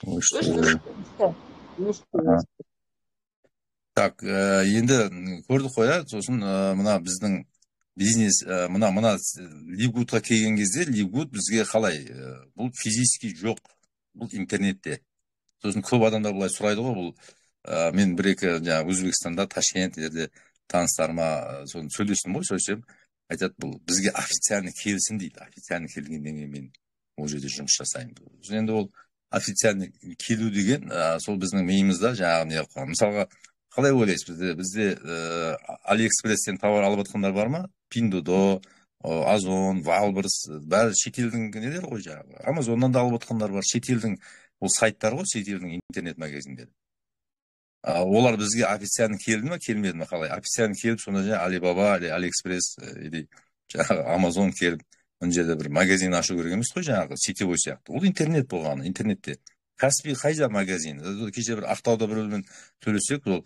Өшті. Өшті, өшті. Так, енді көрдік қой, иә. Сосын мына біздің бизнес, мына Ливгудқа келген кезде, Ливгуд бізге қалай? Бұл физически жоқ, бұл интернетте. Сосын көп адамдар былай сұрайды ғой бұл. Мен бір екі жаңағы Өзбекстанда, Ташкент жерде таныстарыма соны сөйлестім ғой. Сөйлесем, айтады: «Бұл бізге официально келсін, – дейді. – Официально келгеннен кейін мен ол жерде жұмыс жасаймын». Енді ол официально келу деген сол біздің миымызда жаңағы не қылып қойған. Мысалға, қалай ойлайсыз, бізде Алиэкспресстен товар алып жатқандар бар ма? Пиндуодуо, Озон, Вайлдберриз, бәрі шетелдің нелері ғой жаңағы. Амазоннан да алып жатқандар бар. Шетелдің ол сайттар ғой, шетелдің интернет магазиндері. Олар бізге официально келді ма, келмеді ма, қалай? Официально келіп, сонда жаңағы Алибаба или Алиэкспресс или жаңағы Амазон келіп, мына жерде бір магазин ашу керек емес қой, жаңағы сетевой сияқты. Ол интернет болғаны. Интернетте Каспи қайда магазин? Кеше бір Ақтауда біреумен сөйлессек, ол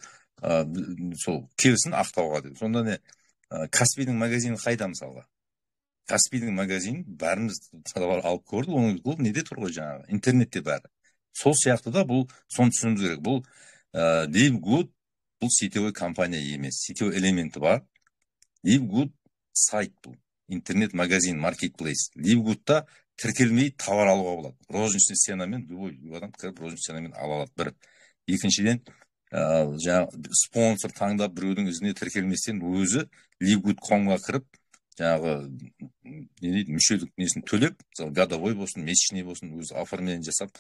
сол келсін Ақтауға деп. Сонда не, Каспидің магазині қайда? Мысалға, Каспидің магазинін бәріміз товар алып көрдік. Оның ол неде тұр ғой, жаңағы интернетте бәрі. Сол сияқты да бұл, соны түсінуіміз керек. Бұл Live бұл сетевой компания емес, сетевой элементі бар. Live сайт, бұл интернет магазин, маркетплейс. Live тіркелмей товар алуға болады розничный ценамен. Любой адам кіріп, розничный ценамен ала алады, бір. Екіншіден, жаңағы спонсор таңдап, біреудің ізіне тіркелместен, өзі livegood.comға кіріп, жаңағы не дейді, мүшелік несін төлеп, мысалы, годовой болсын, месячный болсын, өзі оформление жасап,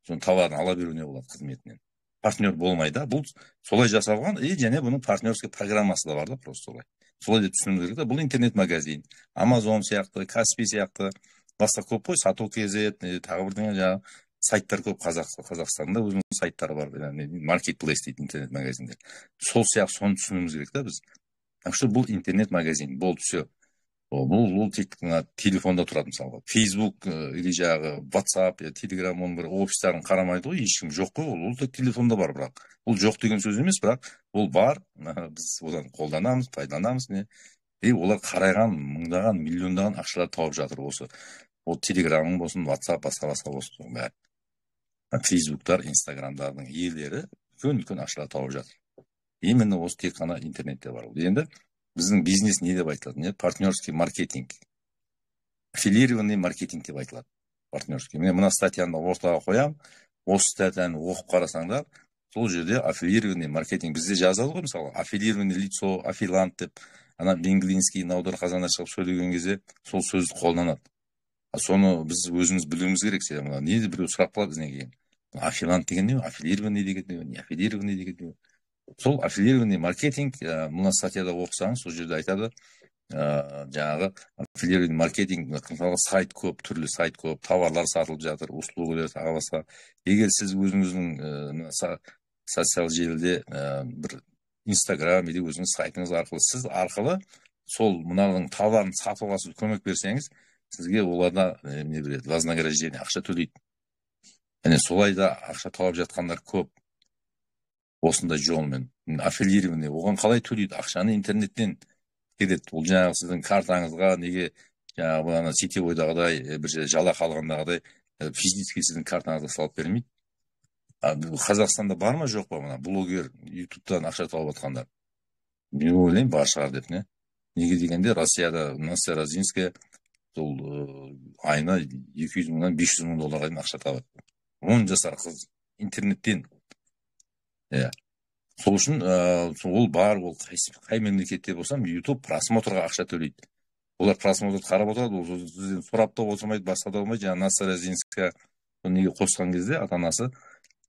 соның товарын ала беруіне болады қызметінен, партнер болмай да. Бұл солай жасалған. И және бұның партнерский программасы да бар да. Просто солай деп түсінуіміз керек та. Бұл интернет магазин, Амазон сияқты, Каспи сияқты, басқа көп қой, Сату kz, тағы бірдеңе, жаңағы сайттар көп. Қазақстанда өзінің сайттары бар, маркетплейс дейді, интернет магазиндер. Сол сияқты, соны түсінуіміз керек та біз. Так что бұл интернет магазин болды, все. Бұл тек мына телефонда тұрады. Мысалға, Фейсбук или жаңағы Ватсап, Телеграм, оның бір офистарын қарамайды ғой ешкім, жоқ қой. Ол тек телефонда бар, бірақ ол жоқ деген сөз емес, бірақ ол бар, біз одан қолданамыз, пайдаланамыз не. И олар қарайған мыңдаған, миллиондаған ақшалар тауып жатыр осы. Ол Телеграмың болсын, Ватсап, басқа басқа болсын, соның бәрі, Фейсбуктар, Инстаграмдардың иелері үлкен үлкен ақшалар тауып жатыр именно осы тек қана интернетте бар. Енді біздің бизнес не деп айтылады? Не, партнерский маркетинг, аффилированный маркетинг деп айтылады, партнерский. Міне, мына статьяны ортаға қоямын, осы статьяны оқып қарасаңдар, сол жерде аффилированный маркетинг бізде жазады ғой. Мысалы, аффилированный лицо, аффилант деп ана Венглинский, Наудар Қазанда шығып сөйлеген кезде сол сөзді қолданады. Соны біз өзіміз білуіміз керек. Себебі мына не, біреу сұрап қалады бізден кейін: аффилант деген не, аффилированный деген не, не аффилированный деген не? Сол аффилированный маркетинг, мына статьяда оқысаңыз, сол жерде айтады. Жаңағы аффилированный маркетинг, мысалға, сайт көп, түрлі сайт көп, товарлар сатылып жатыр, услугалар, тағы басқа. Егер сіз өзіңіздің социал желіде бір Инстаграм или өзіңіз сайтыңыз арқылы, сіз арқылы сол мынаның товарын сатуға сіз көмек берсеңіз, сізге оларда не береді, вознаграждение, ақша төлейді. Және солай да ақша тауып жатқандар көп осындай жолмен, аффилированный. Оған қалай төлейді ақшаны? Интернеттен келеді ол, жаңағы сіздің картаңызға. Неге жаңағы ана сетевойдағыдай, бір жерде жалақы алғандағыдай физически сіздің картаңызға салып бермейді. Қазақстанда бар ма, жоқ па мына блогер, Ютубтан ақша тауып жатқандар? Мен ойлаймын, бар шығар деп. Не, неге дегенде, Россияда Настя Розинская сол айына 200 мыңнан 500 мың долларға дейін ақша табады, 10 жасар қыз, интернеттен, иә. Сол үшін ол бар. Ол қай мемлекетте болсам, Ютуб просмотрға ақша төлейді. Олар просмотрды қарап отырады, ол сізден сұрап та отырмайды, басқа да болмайды. Жаңағы Настя Розинская неге қосқан кезде ата анасы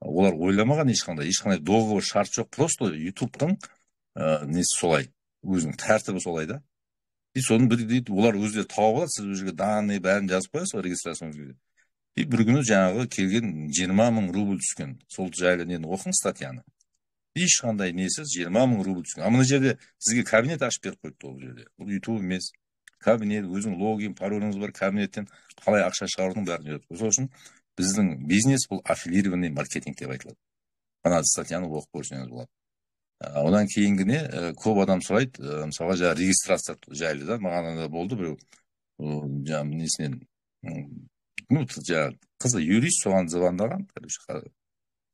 олар ойламаған, ешқандай договор, шарт жоқ, просто Ютубтың несі солай, өзінің тәртібі солай да. И соны бір дейді, олар өздері тауып алады. Сіз ол жерге данные бәрін жазып қоясыз ғой регистрацияңыз. И бір күні жаңағы келген 20 000 рубль түскен. Сол жайлы нені оқыңыз, статьяны. Ешқандай несіз 20 000 рубль түскен. А мына жерде сізге кабинет ашып беріп қойыпты. Ол жерде, бұл Ютуб емес, кабинет, өзің логин, пароліңіз бар, кабинеттен қалай ақша шығарудың бәрін үйретеді. Сол үшін біздің бизнес бұл аффилированный маркетинг деп айтылады. Ана статьяны оқып көрсеңіз болады. Одан кейінгіне көп адам сұрайды, мысалға, жаңағы регистрация жайлы да. Маған анда болды, біреу жаңағы несінен Ну, жаңағы қызы юрист, соған звондаған. Короче,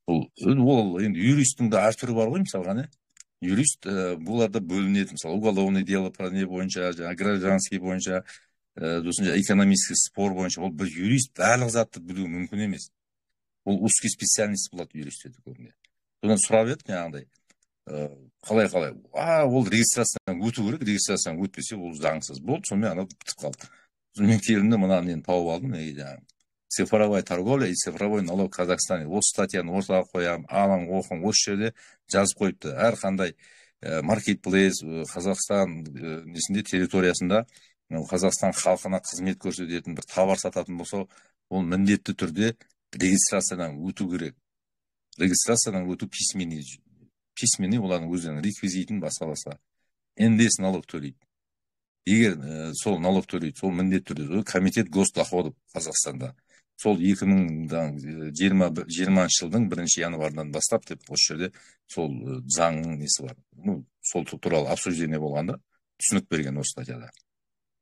бұл ол енді юристтің де әртүрі бар ғой. Мысалға, не юрист, бұлар да бөлінеді. Мысалы, уголовный дело не бойынша, жаңағы гражданский бойынша, сосын жаңағы экономический спор бойынша. Ол бір юрист барлық затты білуі мүмкін емес, ол узкий специальность болады юристтерде көбіне. Содан сұрап еді жаңағыдай, қалай ол регистрациядан өту керек, регистрациядан өтпесе, ол заңсыз болды. Сонымен анау бітіп қалды. Сосын мен келдім де, мына нені тауып алдым, жаңағы «Цифровая торговля и цифровой налог в Казахстане». Осы статьяны ортаға қоямын, алың, оқың. Осы жерде жазып қойыпты: әрқандай маркетплейс Қазақстан несінде, территориясында Қазақстан халқына қызмет көрсететін, бір товар сататын болса, ол міндетті түрде регистрациядан өту керек. Регистрациядан өту письменный, олардың өздерінің реквизитін, басқа басқа НДС налог төлейді. Егер сол налог төлейді, сол міндетті түрде комитет госдоходов Қазақстанда сол 2020 жылдың 1 январынан бастап деп осы жерде сол заңның несі бар. Ну, сол туралы обсуждение болғанда түсінік берген осы статьяда.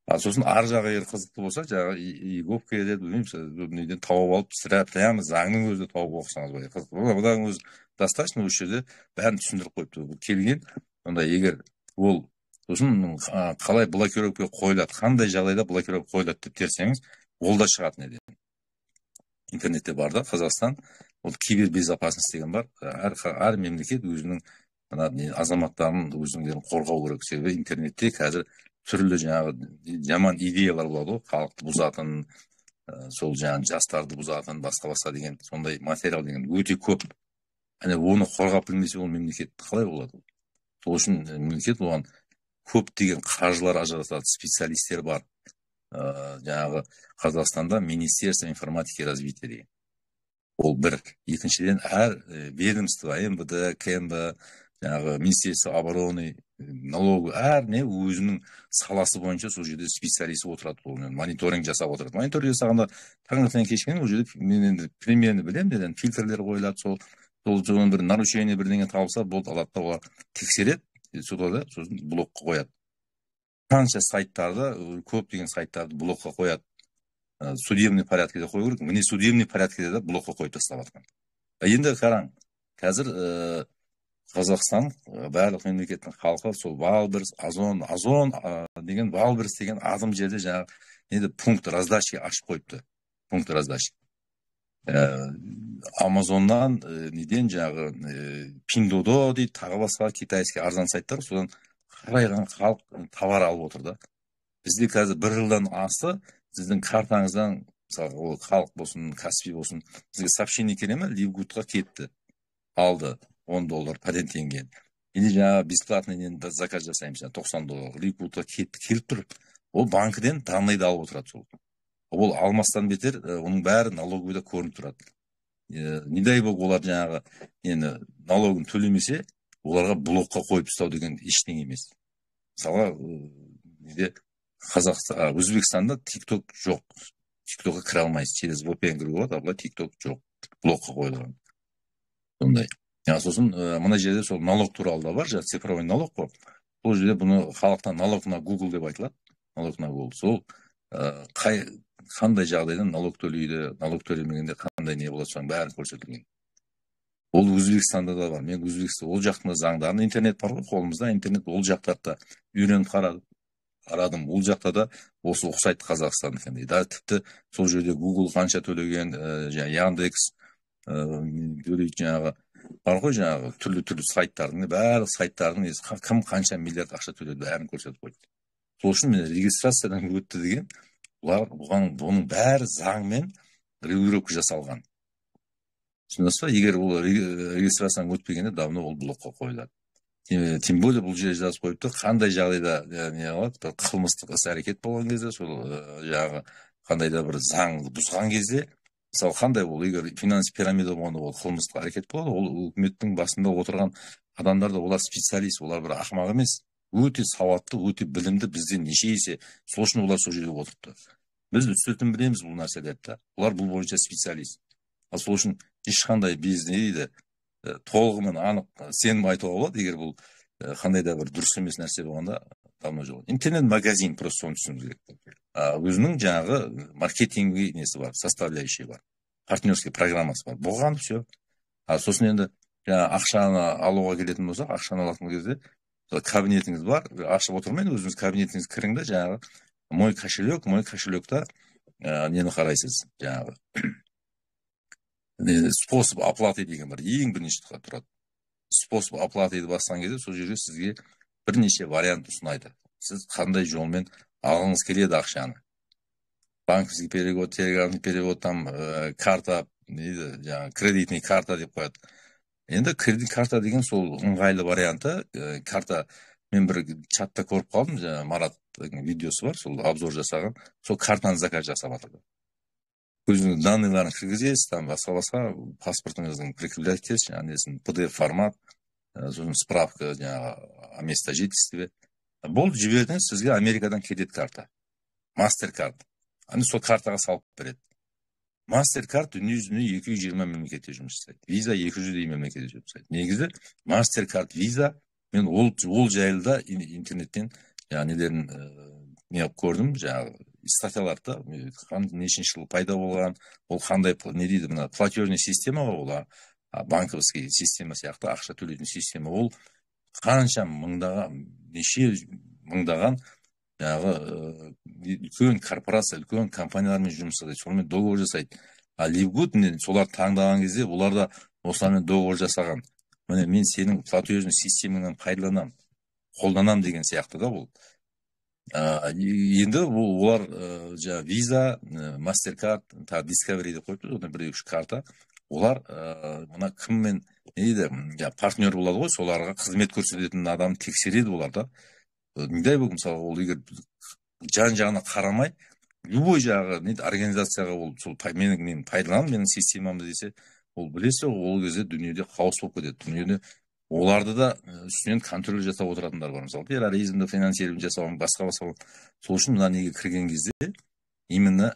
Ал сосын ар жағы егер қызықты болса, жаңағы eGov деді, білмеймін, неден тауып алып, сірә, прямо заңның өзі тауып оқысаңыз болады, қызықты. Бұдан өзі достаточно, осы жерде бәрін түсіндіріп қойыпты. Бұл келген онда егер ол сосын қалай блокировка қойылады, қандай жағдайда блокировка қойылады деп терсеңіз, ол да шығады неден, интернетте бар да. Қазақстан ол кибербезопасность деген бар. Әр мемлекет өзінің мына не, азаматтарын, өзінің қорғау керек, себебі интернетте қазір түрлі жаңағы жаман идеялар болады ғой, халықты бұзатын, сол жаңағы жастарды бұзатын, басқа басқа деген сондай материал деген өте көп. Әне оны қорғап білмесе, ол мемлекет қалай болады? Сол үшін мемлекет оған көптеген қаржылар ажыратады, специалисттер бар. Жаңағы Қазақстанда Министерство информатики и развития деген ол бір. Екіншіден, әр ведомство, МВД, КНБ, жаңағы Министерство обороны, налоговый, әр не өзінің саласы бойынша сол жерде специалист отырады, ол мониторинг жасап отырады. Мониторинг жасағанда таңертең кешке ол жерде, мен енді примерно білемін, неден фильтрлер қойылады. Сол бір нарушение, бірдеңе табылса болды, алады да, олар тексереді сода, сосын блокқа қояды. Қанша сайттарды, көптеген сайттарды блокқа қояды. Судебный порядкеде қою керек, міне, судебный порядкеде де блокқа қойып тастап жатқан. Енді қараң, қазір Қазақстан, барлық мемлекеттің халқы сол Вайлдберриз, Озон деген, Вайлдберриз деген азым жерде жаңағы неде пункт раздачи ашып қойыпты. Пункт раздачи Амазоннан, неден, жаңағы Пиндуодуо дейді, тағы басқа китайский арзан сайттар, содан қарайған халық товар алып отыр да. Бізде қазір бір жылдан асты сіздің картаңыздан, мысалы, ол халық болсын, Каспи болсын, сізге сообщение келе ма: Ливгудқа кетті, алды 10 доллар пәлен теңге, или жаңағы бесплатный нені заказ жасаймыз, жаңағы 90 доллар Ливгудқа кетті, келіп тұр. Ол банкіден данныйды алып отырады. Сол ол алмастан бетер, оның бәрі налоговыйда көрініп тұрады. Не дай бог олар жаңағы нені, налогын төлемесе, оларға блокқа қойып тастау деген ештеңе емес. Мысалға, неде, Қазақстан, Өзбекстанда Тик Ток жоқ, Тик Токқа кіре алмайсыз, через VPN кіруге болады, ал былай Тик Ток жоқ, блокқа қойылған сондай. Сосын мына жерде сол налог туралы да бар, жаңағы цифровой налог қой. Бұл жерде бұны халықтан налог на Google деп айтылады, налог на Google. Сол қай қандай жағдайда налог төлейді, налог төлемегенде қандай не болады, соның бәрі көрсетілген. Ол Өзбекстанда да бар. Мен Өзбекстан, ол жақтың да заңдарын, интернет бар ғой қолымызда, интернет, ол жақтарды да үйреніп қарадым. Ол жақта да осы ұқсайды Қазақстандікіндей да. Тіпті сол жерде Google қанша төлеген, жаңағы Яндекс төлейді, жаңағы бар ғой, жаңағы түрлі түрлі сайттардың, барлық сайттардың несі, кім қанша миллиард ақша төледі, бәрін көрсетіп қойды. Сол үшін міне, регистрациядан өтті деген бұлар, бұған, бұның бәрі заңмен регулировка жасалған, түсіндіңіз ба? Егер ол регистрациядан өтпегенде, давно ол блокқа қойылады. Тем более бұл жерде жазып қойыпты, қандай жағдайда не қылады: бір қылмыстық іс әрекет болған кезде, сол жаңағы қандай да бір заңды бұзған кезде. Мысалы, қандай ол? Егер финанс пирамида болғанда, ол қылмыстық әрекет болады. Ол үкіметтің басында отырған адамдар да, олар специалист, олар бір ақымақ емес, өте сауатты, өте білімді, бізден неше есе. Сол үшін олар сол жерде отырыпты. Біз үстіртін білеміз бұл нәрселерді да, олар бұл бойынша специалист. Ал сол үшін ешқандай біз не дейді, толығымен анық сенім айтуға болады. Егер бұл қандай да бір дұрыс емес нәрсе болғанда, давно жоқ интернет магазин. Просто соны түсінуіміз керек. Өзінің жаңағы маркетинговый несі бар, составляющий бар, партнерский программасы бар. Болған, все. А сосын енді жаңағы ақшаны алуға келетін болсақ, ақшаны алатын кезде кабинетіңіз бар, ашып отырмай, өзіңіз кабинетіңізге кірің да, жаңағы «Мой кошелек», «Мой кошелек» та нені қарайсыз, жаңағы «Способ оплаты» деген бар, ең бірінші тұрады. «Способ оплаты» басқан кезде сол жерде сізге бірнеше вариант ұсынайды. Сіз қандай жолмен алғыңыз келеді ақшаны: банковский перевод, телеграмный перевод, там карта не дейді, жаңағы кредитный карта деп қояды. Енді кредит карта деген сол ыңғайлы варианты. Карта мен бір чатта көріп қалдым, жаңағы Мараттың видеосы бар, сол обзор жасаған, сол картаны заказ жасап жатыр. Өзіңіздің данный ларын кіргізесіз, там басқа басқа паспортыңыздың прикреплять етесіз, жаңағы несін, PDF формат, сосын справка жаңағы о место жительстве. Болды, жібердіңіз, сізге Америкадан кетеді карта, Мастеркард. Ана сол картаға салып береді. Мастеркард дүниежүзінде 220 мемлекетте жұмыс жасайды, Виза 200-дей мемлекетте жұмыс жасайды. Негізі Мастеркард, Виза, мен ол жайлы да интернеттен жаңағы нелерін не қылып көрдім, жаңағы статьяларды, нешінші жылы пайда болған ол, қандай не дейді, мына платежный система ғой ол, банковский система сияқты ақша төлейтін система. Ол қанша мыңдаған, неше мыңдаған жаңағы үлкен корпорация, үлкен компаниялармен жұмыс жасайды, сонымен договор жасайды. А Ливгуд міне соларды таңдаған кезде олар да осылармен договор жасаған: міне, мен сенің платежный системаңнан пайдаланамын, қолданамын деген сияқты да бұл. Енді бұл олар жаңағы Виза, Мастеркард, тағы Дискавери деп қойыпты, одан бір екі үш карта. Олар мына кіммен не дейді, жаңағы партнер болады ғой, соларға қызмет көрсететін адамды тексереді олар да. Не дай бог, мысалы, ол егер жан жағына қарамай, любой жағы не организацияға ол сол менің, мен пайдаланамын, менің системамды десе, ол білесіз ғой, ол кезде дүниеде хаос болып кетеді. Дүниеде оларды да үстінен контроль жасап отыратындар бар, мысалы, терроризмді финансирование жасау, басқа басқа. Сол үшін мына неге кірген кезде именно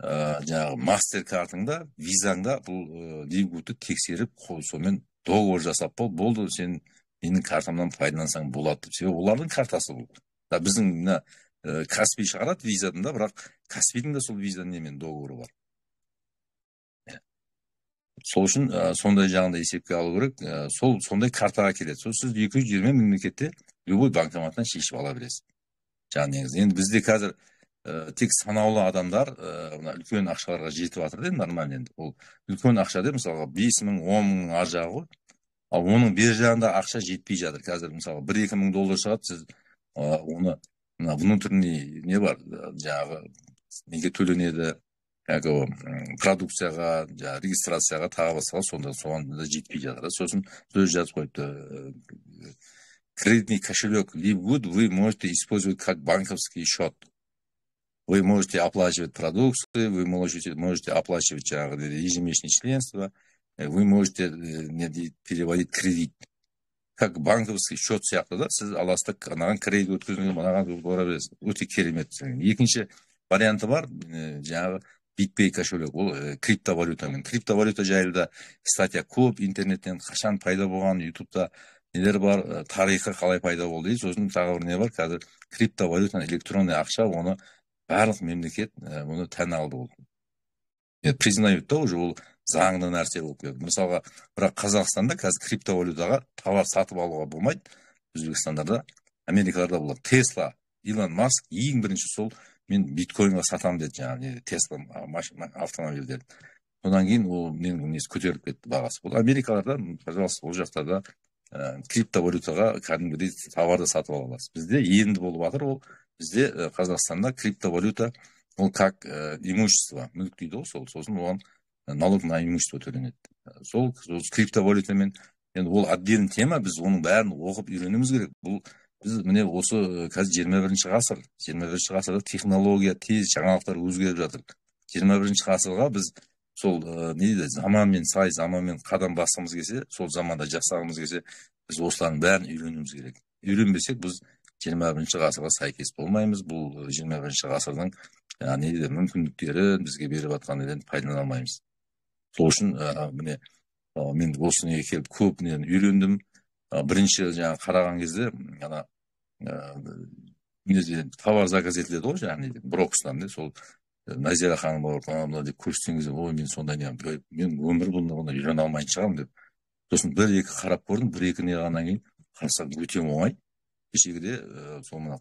жаңағы Мастеркартыңда, Визаңда бұл Ливгудты тексеріп, сонымен договор жасап бол, болды, сен менің картамнан пайдалансаң болады деп. Себебі олардың картасы бұл да. Біздің мына Каспи шығарады Визадан да, бірақ Каспидің де сол Виза немен договоры бар. Сол үшін сондай жағын да есепке алу керек. Сол сондай картаға келеді. Сол сіз 220 мемлекетте любой банкоматтан шешіп ала бересіз жаңағы. Негізі енді бізде қазір тек санаулы адамдар мына үлкен ақшаларға жетіп жатыр да, нормально. Енді ол үлкен ақша деп, мысалға, 5000, 10 мыңның ар жағы ғой, ал оның бер жағында ақша жетпей жатыр. Қазір, мысалы, 1-2 мың доллар шығады, сіз оны мына внутренний не бар, жаңағы неге төленеді, как его, продукцияға, жаңағы регистрацияға, тағы басқа, сонда соған да жетпей жатыр да. Сосын сөз жазып қойыпты: «Кредитный кошелек Livegood вы можете использовать как банковский счет, вы можете оплачивать продукцию, вы можете оплачивать жаңағы ежемесячное членство, вы можете не дейді, переводить кредит как банковский счет» сияқты да. Сіз аласыз да, анаған кредит өткізіңіз, мынаған бара бересіз. Өте керемет. Екінші варианты бар, жаңағы BitPay кошелек, ол криптовалютамен. Криптовалюта жайлы да статья көп интернеттен, қашан пайда болған, Ютубта нелер бар, тарихы қалай пайда болды дейді. Сосын тағы бір не бар: қазір криптовалюта, электронный ақша, оны барлық мемлекет бұны тән алды, ол признают да, уже ол заңды нәрсе болып келді, мысалға. Бірақ Қазақстанда қазір криптовалютаға товар сатып алуға болмайды. Өзбекстандарда, Америкаларда болады. Тесла, Илон Маск ең бірінші сол мен биткоинға сатамын деді, жаңағы не, Тесла автомобильдерін. Содан кейін ол ненің несі көтеріліп кетті, бағасы. Бұл Америкаларда, пожалуйста, ол жақта да криптовалютаға кәдімгідей товарды сатып ала аласыз. Бізде енді болып жатыр ол. Бізде Қазақстанда криптовалюта ол как имущество, мүлік дейді ғой сол. Сосын оған налог на имущество төленеді сол криптовалютамен. Енді ол отдельный тема, біз оның бәрін оқып үйренуіміз керек. Бұл біз міне осы қазір 21-ғасыр. 21-ғасырда технология тез, жаңалықтар өзгеріп жатыр. 21-ғасырға біз сол не дейді, заманмен сай, заманмен қадам басқымыз келсе, сол заманда жасағымыз келсе, біз осылардың бәрін үйренуіміз керек. Үйренбесек, біз 21-ғасырға сәйкес болмаймыз. Бұл 21-ғасырдың жаңағы не дейді, мүмкіндіктері бізге беріп жатқан нелерін пайдалана алмаймыз. Сол үшін міне мен осы неге келіп көп нені үйрендім. Бірінші жаңағы қараған кезде ана Неде товар заказ етіледі ғой, жаңағы неден, Брокстан не, сол Назира ханым барып, ана мына деп көрсеткен кезде, ой, мен сондай не, мен өмір бұны үйрене алмайтын шығармын деп. Сосын бір екі қарап көрдім, бір екі не қылғаннан кейін қарасам, өте оңай. Кешегіде сол мына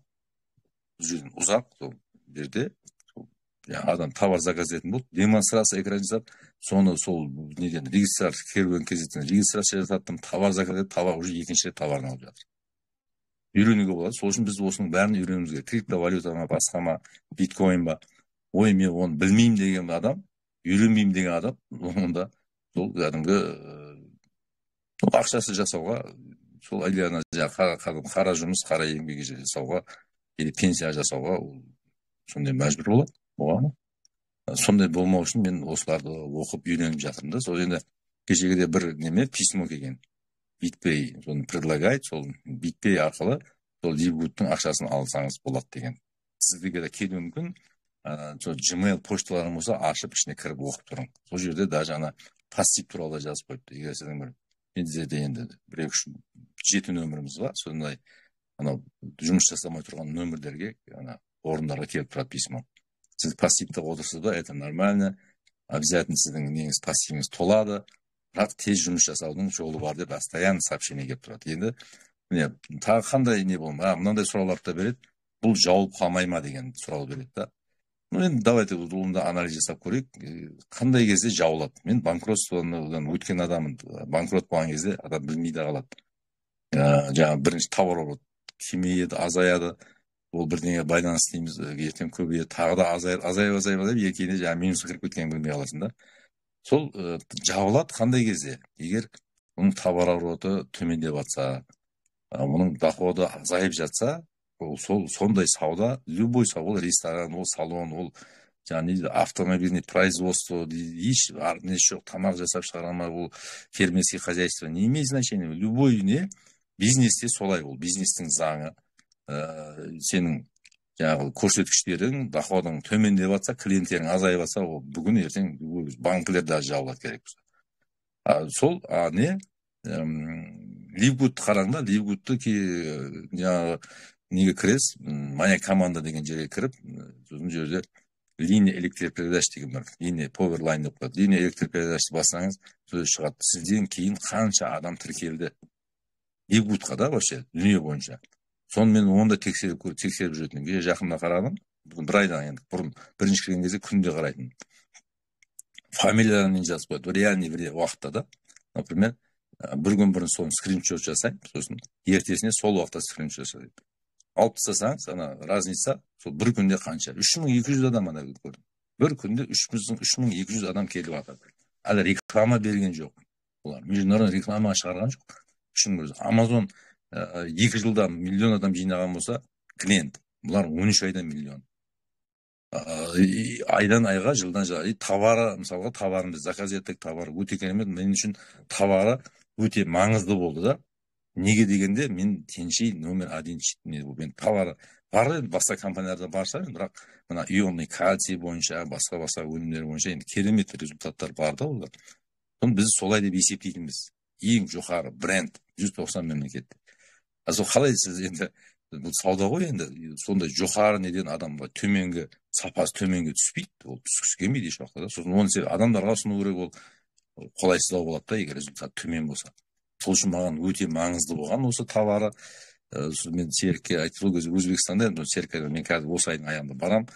бұл жерден ұзақ, сол жерде сол жаңағы адам товар заказ ететін болды, демонстрация экран жасап, соны сол неден, регистрация, Керуен kz регистрация жасаттым, товар заказ етіп, товар уже екінші рет товарын алып жатыр. Үйренуге болады. Сол үшін біз осының бәрін үйренуіміз керек. Криптовалюта ма, басқа ма, биткоин ба, ой, мен оны білмеймін деген адам, үйренбеймін деген адам, онда сол кәдімгі ақшасы жасауға, сол или ана жаңағы қара жұмыс, қара еңбек жасауға или пенсия жасауға ол сондай мәжбүр болады оған. Сондай болмау үшін мен осыларды оқып, үйреніп жатырмын да. Сол енді кешегіде бір неме письмо келген, BitPay соны предлагает, сол BitPay арқылы сол Ливгудтың ақшасын алсаңыз болады деген. Сізге де келуі мүмкін. Сол Gmail пошталарың болса, ашып, ішіне кіріп оқып тұрың. Сол жерде даже ана пассив туралы да жазып қойыпты. Егер сіздің бір, бізде енді бір, екі, үш, жеті нөміріміз бар, сондай анау жұмыс жасамай тұрған нөмірлерге, ана орындарға келіп тұрады письмо: сіз пассивте отырсыз ба, это нормально, обязательно сіздің неңіз, пассивіңіз толады, бірақ тез жұмыс жасаудың жолы бар деп постоянно сообщение келіп тұрады. Енді міне, тағы қандай не болма, мынандай сұрауларды да береді: бұл жауып қалмай ма деген сұрау береді да. Ну енді давайте оны да анализ жасап көрейік. Қандай кезде жабылады? Мен банкротстводан өткен адаммын. Банкрот болған кезде адам білмей де қалады. Жаңағы бірінші товар кемейеді, азаяды, ол бірдеңеге байланысты дейміз, ертең көбейеді, тағы да азаяды, азайып, азайып, азайып, ертеңіне жаңағы минусқа кіріп кеткенін білмей қаласың да. Сол жабылады қандай кезде? Егер оның товарообороты төмендеп жатса, оның доходы азайып жатса, ол сол сондай сауда, любой сауда, ол ресторан, ол салон, ол жаңағы не дейді, автомобильный производство, еш несі жоқ, тамақ жасап шығара ма, ол фермерский хозяйство, не имеет значения, любой не бизнесте солай, ол бизнестің заңы. Сенің жаңағы көрсеткіштерің, доходың төмендеп жатса, клиенттерің азайып жатса, ол бүгін ертең банкілер даже жабылады керек болса. Сол а не Ливгудты қараң да, Ливгудты жаңағы неге кіресіз, «Моя команда» деген жерге кіріп, сосын жерде «Линия электропередач» деген бар, линия Powerline деп қояды. «Линия электропередачты» бассаңыз, сол шығады, сізден кейін қанша адам тіркелді Ливгудқа да, вообще дүние бойынша. Соны мен оны да тексеріп жүретінмін. Кеше жақында қарадым, бір айдан енді бұрын, бірінші кірген кезде күнде қарайтынмын. Фамилияларымен жазып қояды реальный уақытта да. Например, бір күн бұрын соны скриншот жасаймын, сосын ертесіне сол уақытта скриншот жасаймын. Алып тастасаңыз, ана разница сол бір күнде қанша, 3200 адам. Ана көрдім, бір күнде 3200 адам келіп жатыр. Әлі реклама берген жоқ олар, международный реклама шығарған жоқ. 3000. Амазон 2 жылда миллион адам жинаған болса клиент, бұлар 13 айда миллион. Айдан айға, жылдан жылға. И товары, мысалға, товарын біз заказ еттік, товар өте керемет. Мен үшін товары өте маңызды болды да. Неге дегенде, мен Тяньши номер один не, мен товары бар енді, басқа компанияларда бар шығар, бірақ мына ионный кальций бойынша, басқа басқа өнімдер бойынша енді керемет результаттар бар да олар. Соны біз солай деп есептейтінбіз, ең жоғары бренд 190 мемлекетте. А сол қалай сіз енді, бұл сауда ғой енді, сондай жоғары неден адамға төменгі, сапасы төменге түспейді, ол түскісі келмейді еш уақытта да. Сосын оны адамдарға ұсыну керек, ол қолайсыздау болады да, егер результат төмен болса. Сол үшін маған өте маңызды болған осы товары. Мен Серікке айттым, сол кезде Өзбекстанда едім. Серікке: мен қазір осы айдың аяғында барамын,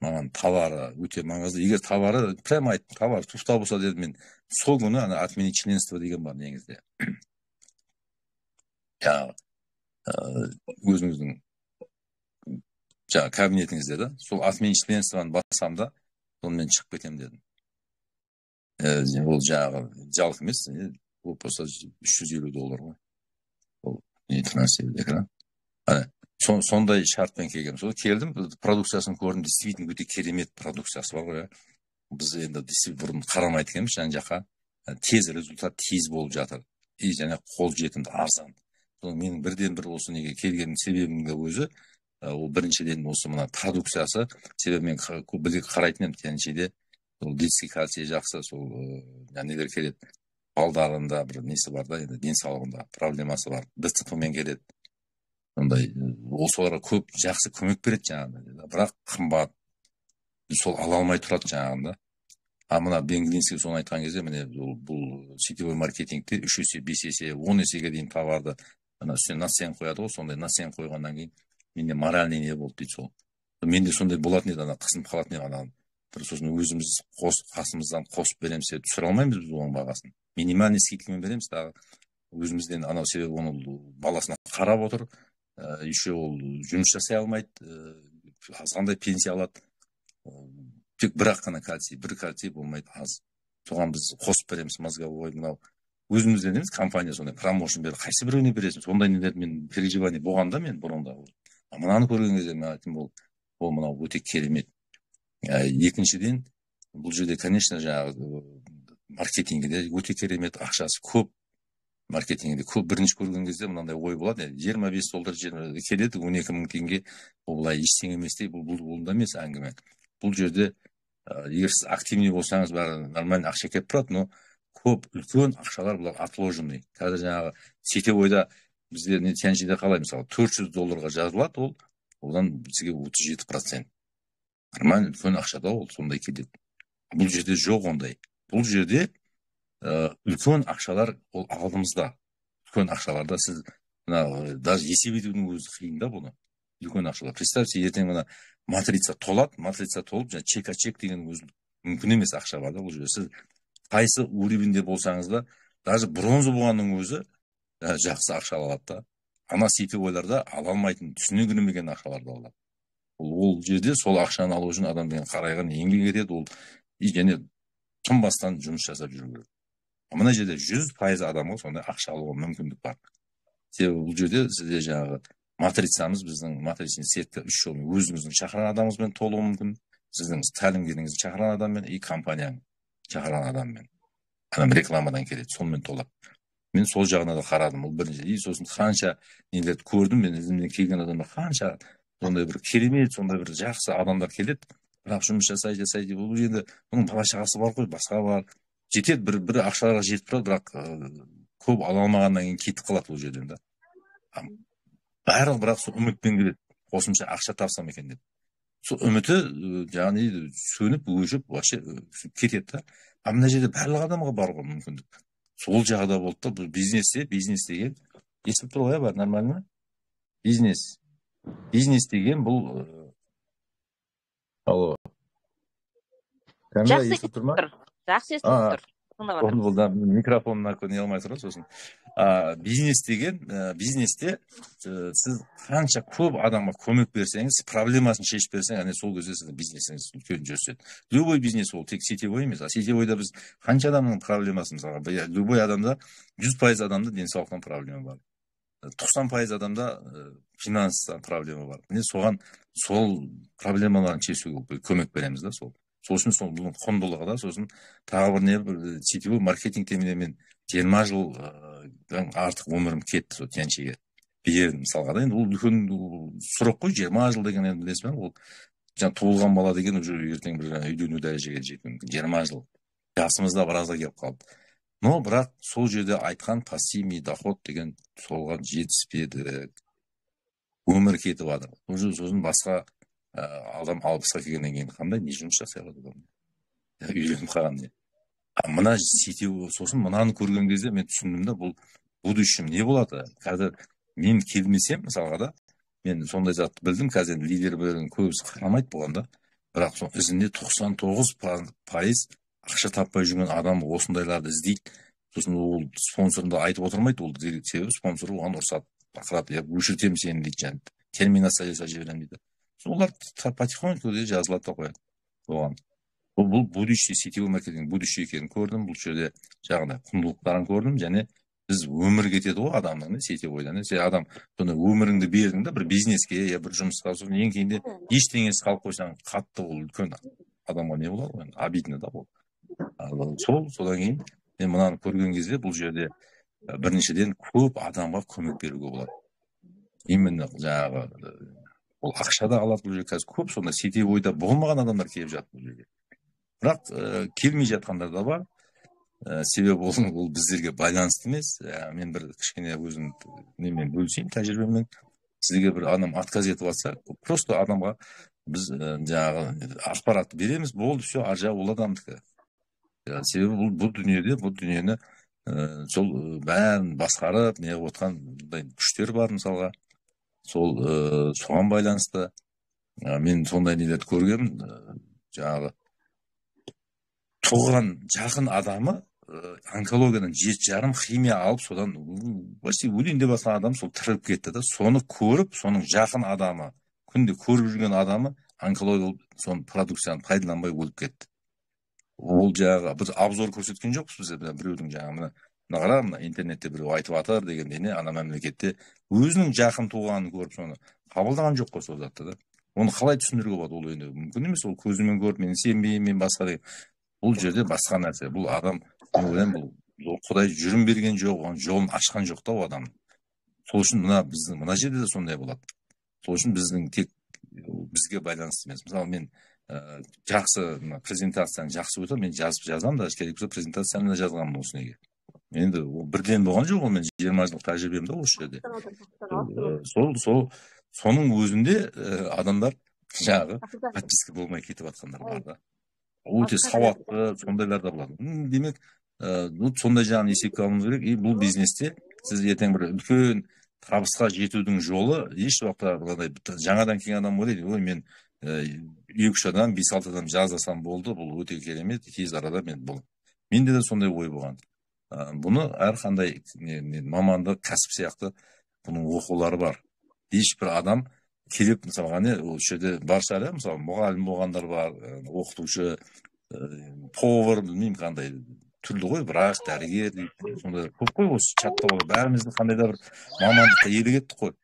маған товары өте маңызды. Егер товары, прямо айттым, товары туфта болса дедім, мен сол күні ана «отменить членство» деген бар негізінде, жаңағы өзіңіздің жаңағы кабинетіңізде да, сол «отменить членствоны» басамын да, сонымен шығып кетемін дедім. Ол жаңағы жалқы емес, ол просто 350 доллар ғой, ол не трансфер экран. Сондай шартпен келгенмін. Сол келдім, продукциясын көрдім, действительно өте керемет продукциясы бар ғой, иә. Біз енді бұрын қарамайды екенбіз жан жаққа. Тез результат, тез болып жатыр и және қолжетімді, арзан. Сол менің бірден бір осы неге келген себебімнің де өзі ол біріншіден осы мына продукциясы. Себебі мен біле қарайтын едім, Тяньшиде сол детский кальций жақсы, сол нелер келеді, балдарында бір несі бар да енді, денсаулығында проблемасы бар, ДЦП мен келеді. Сондай ол соларға көп жақсы көмек береді жаңағыдай, бірақ қымбат, сол ала алмай тұрады жаңағында. А мына Бен Глинский соны айтқан кезде, міне, бұл сетевой маркетингте 3 есе, 5 есе, 10 есеге дейін товарды ана үстіне наценка қояды ғой. Сондай наценка қойғаннан кейін менде моральный не болды дейді. Сол менде сондай болатын еді, ана қысынып қалатын еді, ана бір сосын өзіміз қасымыздан қосып береміз деп түсіре алмаймыз біз оның бағасын, минимальный скидкамен береміз тағы өзімізден анау. Себебі оны баласына қарап отыр, еще ол жұмыс жасай алмайды, азғандай пенсия алады, тек бір ақ қана кальций, бір кальций болмайды, аз. Соған біз қосып береміз мозговой, мынау өзімізден емес, компания сондай промоушн берді, қайсы біреуіне бересің? Сондай нелер мен переживание болған да мен бұрында. Мынаны көрген кезде мен айттым: ол мынау өте керемет. Екіншіден, бұл жерде, конечно, жаңағы маркетингіде өте керемет, ақшасы көп, маркетингде көп. Бірінші көрген кезде мынандай ой болады: 25 доллар келеді, 12 000 теңге, ол былай ештеңе емес дейді. Бұл онда емес әңгіме. Бұл жерде егер сіз активный болсаңыз, бәрі нормально, ақша келіп тұрады. Но көп үлкен ақшалар бұлар отложенный. Қазір жаңағы сетевойда бізде не, Тяньшиде қалай, мысалы, 400 долларға жазылады, ол одан бізге 37%, нормально, үлкен ақша да ол сондай келеді. Бұл жерде жоқ ондай. Бұл жерде үлкен ақшалар ол алдымызда. Үлкен ақшаларда сіз мына даже есеп етудің өзі қиын да бұны. Үлкен ақшалар, представьте, ертең мына матрица толады, матрица толып, жаңағы чек а чек деген өзі мүмкін емес ақша бар да бұл жерде. Сіз қайсы уровеньде болсаңыз да, даже бронза болғанның өзі жақсы ақша ала алады да. Ана сетевойларда ала алмайтын, түсіне кірмеген ақшаларды ала алады. Ол жерде сол ақшаны алу үшін адам деген қарайған еңбек етеді ол и және тынбастан жұмыс жасап жүру керек. Мына жерде 100% адамға сондай ақша алуға мүмкіндік бар, себебі бұл жерде сізде жаңағы матрицамыз, біздің матричный сетка үш жолмен: өзіңіздің шақырған адамыңызбен толуы мүмкін, сіздің тәлімгеріңізді шақырған адаммен и компанияның шақырған адаммен, адам рекламадан келеді, сонымен толады. Мен сол жағына да қарадым, ол бірінші. И сосын қанша нелерді көрдім мен, ізімнен келген адамдар қанша, сондай бір керемет, сондай бір жақсы адамдар келеді, бірақ жұмыс жасай, жасай, бұл енді бұның бала шағасы бар ғой, басқа бар, жетеді, бір ақшаларға жетіп тұрады, бірақ көп ала алмағаннан кейін кетіп қалады ол жерден да. Барлығы бірақ сол үмітпен келеді, қосымша ақша тапсам екен деп. Сол үміті яғни сөніп, өшіп, вообще кетеді да. А мына жерде барлық адамға бар ғой мүмкіндік. Сол жағы да болды да. Бұл бизнесте, бизнес деген, естіліп тұр ғой, иә, бәрі нормально ма? Бизнес деген бұл, алло, Камила? Жақсы. Естіліп тұр ма? Жақсы естіліп тұр, тыңдап Ол бұл да микрофонына көне алмай тұр ғой. Сосын бизнес деген, бизнесте сіз қанша көп адамға көмек берсеңіз, проблемасын шешіп берсең, әне сол кезде сіздің бизнесіңіз үлкен жүріседі. Любой бизнес, ол тек сетевой емес. А сетевойда біз қанша адамның проблемасын, мысалға, любой адамда, 100% адамда денсаулықтан проблема бар, 90% адамда финанстан проблема бар. Міне, соған, сол проблемаларын шешуге көмек береміз да. Сол үшін сол бұның құндылығы да. Сосын тағы бір не, бір сетевой маркетингте мен 20 жылдан артық өмірім кетті сол Тяньшиге бердім, мысалға да. Енді ол үлкен срок қой, 20 жыл деген. Енді білесіз бе, ол жаңа туылған бала деген уже ертең бір үйлену дәрежеге жетуі мүмкін. 20 жыл, жасымыз да біразға келіп қалды. Но бірақ сол жерде айтқан пассивный доход деген, солған жетіспедік, өмір кетіп жатыр уже. Сосын басқа адам 60-қа келгеннен кейін қандай не жұмыс жасай алады адам, үйленіп қалған не? А мына сетевой, сосын мынаны көрген кезде мен түсіндім да, бұл будущем не болады. Қазір мен келмесем, мысалға да, мен сондай затты білдім. Қазір енді лидерлердің көбісі қарамайды бұған да, бірақ сол ізінде 99% ақша таппай жүрген адам осындайларды іздейді. Сосын ол спонсорын да айтып отырмайды ол, себебі спонсор оған ұрсады, бақырады, я өшіртемін сені дейді, жаңағы терминация жасап жіберемін дейді. Олар потихоньку жазылады да қояды оған. Бұл будущий, сетевой маркетинг будущий екенін көрдім. Бұл жерде жаңағыдай құндылықтарын көрдім. Және біз өмір кетеді ғой адамның сетевойдан. Сен адам сонда өміріңді бердің да бір бизнеске я бір жұмысқа, сосын ең кейінде ештеңесіз қалып қойсаң, қатты ол үлкен адамға не болады ғой енді, обидно да ол. Сол содан кейін мен мынаны көрген кезде, бұл жерде біріншіден, көп адамға көмек беруге болады. Именно жаңағы ол ақша да алады бұл жерде. Қазір көп сондай сетевойда болмаған адамдар келіп жатыр бұл жерге, бірақ келмей жатқандар да бар. Себебі ол біздерге байланысты емес. Мен бір кішкене өзім немен бөлісейін, тәжірибеммен. Сізге бір адам отказ етіп жатса, просто адамға біз жаңағы ақпаратты береміз, болды, все, ар жағы ол адамдікі. Себебі бұл дүниеде, бұл дүниені сол бәрін басқарып не қылып отқан мындай күштер бар мысалға. Сол соған байланысты мен сондай нелерді көргенмін, жаңағы туған жақын адамы онкологиядан 7,5 химия алып, содан почти өлейін деп жатқан адам сол тіріліп кетті да. Соны көріп, соның жақын адамы, күнде көріп жүрген адамы онкология болып, соның продукцияны пайдаланбай өліп кетті. Ол жаңағы біз обзор көрсеткен жоқпыз, біз біреудің жаңағы мына қара, мына интернетте біреу айтып жатыр дегенде, не ана мемлекетте өзінің жақын туғанын көріп, соны қабылдаған жоқ қой сол затты да. Оны қалай түсіндіруге болады? Ол енді мүмкін емес, ол көзімен көріп, мен сенбеймін, мен басқа деген. Бұл жерде басқа нәрсе. Бұл адам, мен ойлаймын, бұл Құдай жүрім берген жоқ, оған жолын ашқан жоқ та ол адамның. Сол үшін мына біздің мына жерде де сондай болады. Сол үшін біздің тек бізге байланысты емес. Мысалы, мен жақсы мына презентацияны жақсы өтемін, мен жазып жазамын да, керек болса презентацияны да жазғанмын осы неге. Енді ол бірден болған жоқ, ол мен 20 жылдық тәжірибем да осы жерде. Сол соның өзінде адамдар жаңағы подписка болмай кетіп жатқандар бар да. Өте сауатты сондайлар да болады. Демек, сондай жағын есепке алуымыз керек. И бұл бизнесте сіз ертең бір үлкен табысқа жетудің жолы еш уақытта мынандай жаңадан келген адам ойлайды, ой, мен 2-3 адам, 5-6 адам жазасам болды, бұл өте керемет, тез арада мен бұл. Менде де сондай ой болған. Бұны әрқандай мамандық, кәсіп сияқты бұның оқулары бар. Ешбір адам келіп, мысалға, не, ол жерде бар шығар, мысалы, мұғалім болғандар бар, оқытушы, повар, білмеймін қандай түрлі ғой, врач, дәрігер дейді, сондай көп қой осы чатта ғой, бәріміз де қандай да бір мамандыққа иелік еттік қой.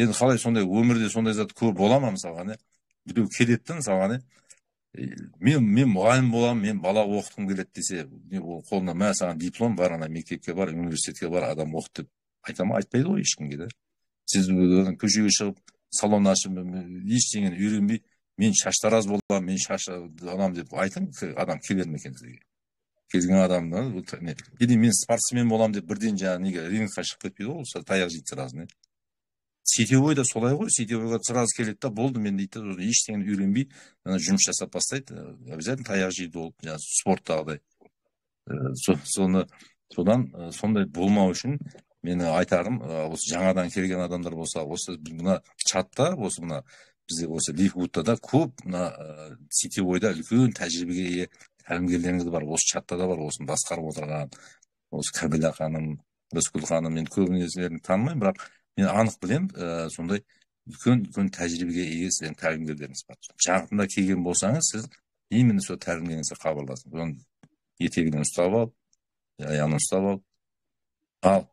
Енді қалай сондай өмірде сондай зат көп бола ма, мысалға, не? Біреу келеді де, мысалға, не? Мен мұғалім боламын, мен бала оқытқым келеді десе, не, ол қолына мә саған диплом бар, ана мектепке бар, университетке бар, адам оқыт деп айта ма? Айтпайды ғой ешкімге де. Сіз көшеге шығып, салон ашып, ештеңені үйренбей, мен шаштараз боламын, мен шаш аламын деп айтың, адам келер ме екен сізге? Келген адам, не, или мен спортсмен боламын деп бірден жаңағы неге рингқа шығып кетпейді ғой, ол таяқ жейді сразу, не? Сетевой да солай ғой, сетевойға сразу келеді да, болды мен дейді да, сосын ештеңені үйренбей, ана жұмыс жасап бастайды, обязательно таяқ жейді ол, жаңағы спорттағыдай. Содан сондай болмау үшін мені айтарым, осы жаңадан келген адамдар болса, осы мына чатта, осы мына бізде осы Лифгудта да көп мына сетевойда үлкен тәжірибеге ие тәлімгерлеріңіз бар, осы чатта да бар, осыны басқарып отырған, осы Кәмила ханым, Рыскүл ханым, мен көбінесілерін танымаймын, бірақ мен анық білемін, сондай үлкен тәжірибеге ие сіздердің тәлімгерлеріңіз бар. Жақында келген болсаңыз, сіз именно сол тәлімгеріңізге хабарласыңыз. Оның етегінен ұстап алып, аяғынан ұстап алып, ал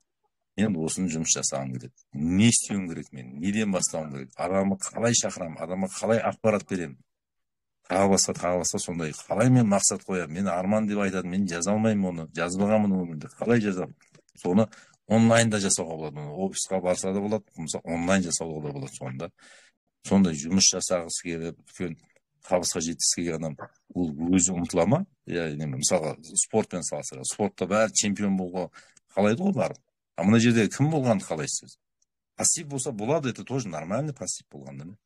мен осыны жұмыс жасағым келеді. Не істеуім керек мен? Неден бастауым керек? Адамды қалай шақырамын? Адамға қалай ақпарат беремін? Тағы басқа, тағы басқа сондай. Қалай мен мақсат қоямын? Мен арман деп айтады, мен жаза алмаймын оны. Жазбағанмын өмірде. Қалай жазамын? Соны онлайнда жасауға болады. Оны офисқа барса да болады, болмаса онлайн жасауға да болады сонда. Сондай жұмыс жасағысы келіп, үлкен табысқа жеткісі келген адам ол өзі ұмтыла ма? Иә, мысалға, спортпен салыстырады. Спортта бәрі чемпион болуға қалайды ғой барып. А мына жерде кім болғанды қалайсыз? Пассив болса болады, это тоже нормальный пассив болғанда, не?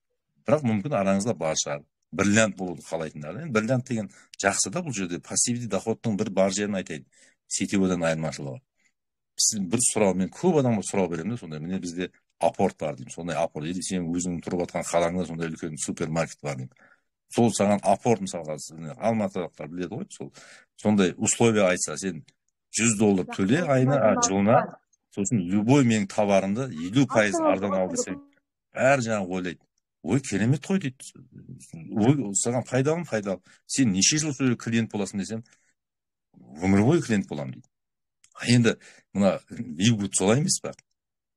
Бірақ мүмкін араңызда бар шығар. Бриллиант болуды қалайтындар. Енді бриллиант деген жақсы да, бұл жерде пассивді доходтың бір бар жерін айтайын. Сетевойдан айырмашылығы. Сіз бір сұрау, мен көп адамға сұрау беремін де, сондай, міне бізде апорт бар деймін, сондай апорт, или сен өзің тұрып жатқан қалаңда сондай үлкен супермаркет бар деймін. Сол саған апорт, мысалға, алматылықтар біледі ғой, сол сондай условия айтса, сен жүз доллар төле айына, жылына, сосын любой менің товарымды 50% арзан ал десең, бәрі жаңағы ойлайды. Ой, керемет қой дейді. Ой, саған пайдалы ма? Пайдалы. Сен неше жыл сол жерде клиент боласың десем, өмір бойы клиент боламын дейді. А енді мына Ливгуд солай емес па?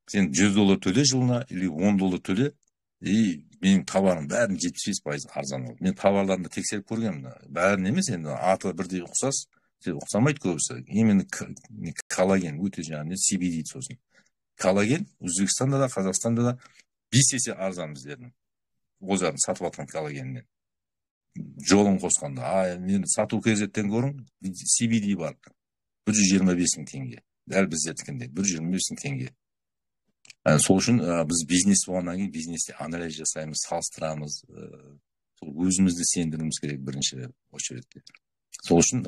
Сен жүз доллар төле жылына или он доллар төле, и менің товарым бәрін 75% арзан алды. Мен товарларымды тексеріп көргенмін. Бәрін емес, енді аты бірдей ұқсас, ұқсамайды көбісі. Именно коллаген өте жаңағы не, CBD дейді сосын. Коллаген Өзбекстанда да, Қазақстанда да 5 есе арзан біздердің. Ол жағын сатып жатқан коллагеннен. Жолын қосқанда, енді сату кезеттен көрің, CBD бар. 125 мың теңге. Дәл біздердікіндей, 125 мың теңге. Сол үшін біз бизнес болғаннан кейін бизнесте анализ жасаймыз, салыстырамыз, сол өзімізді сендіруіміз керек бірінші очередьте. Сол үшін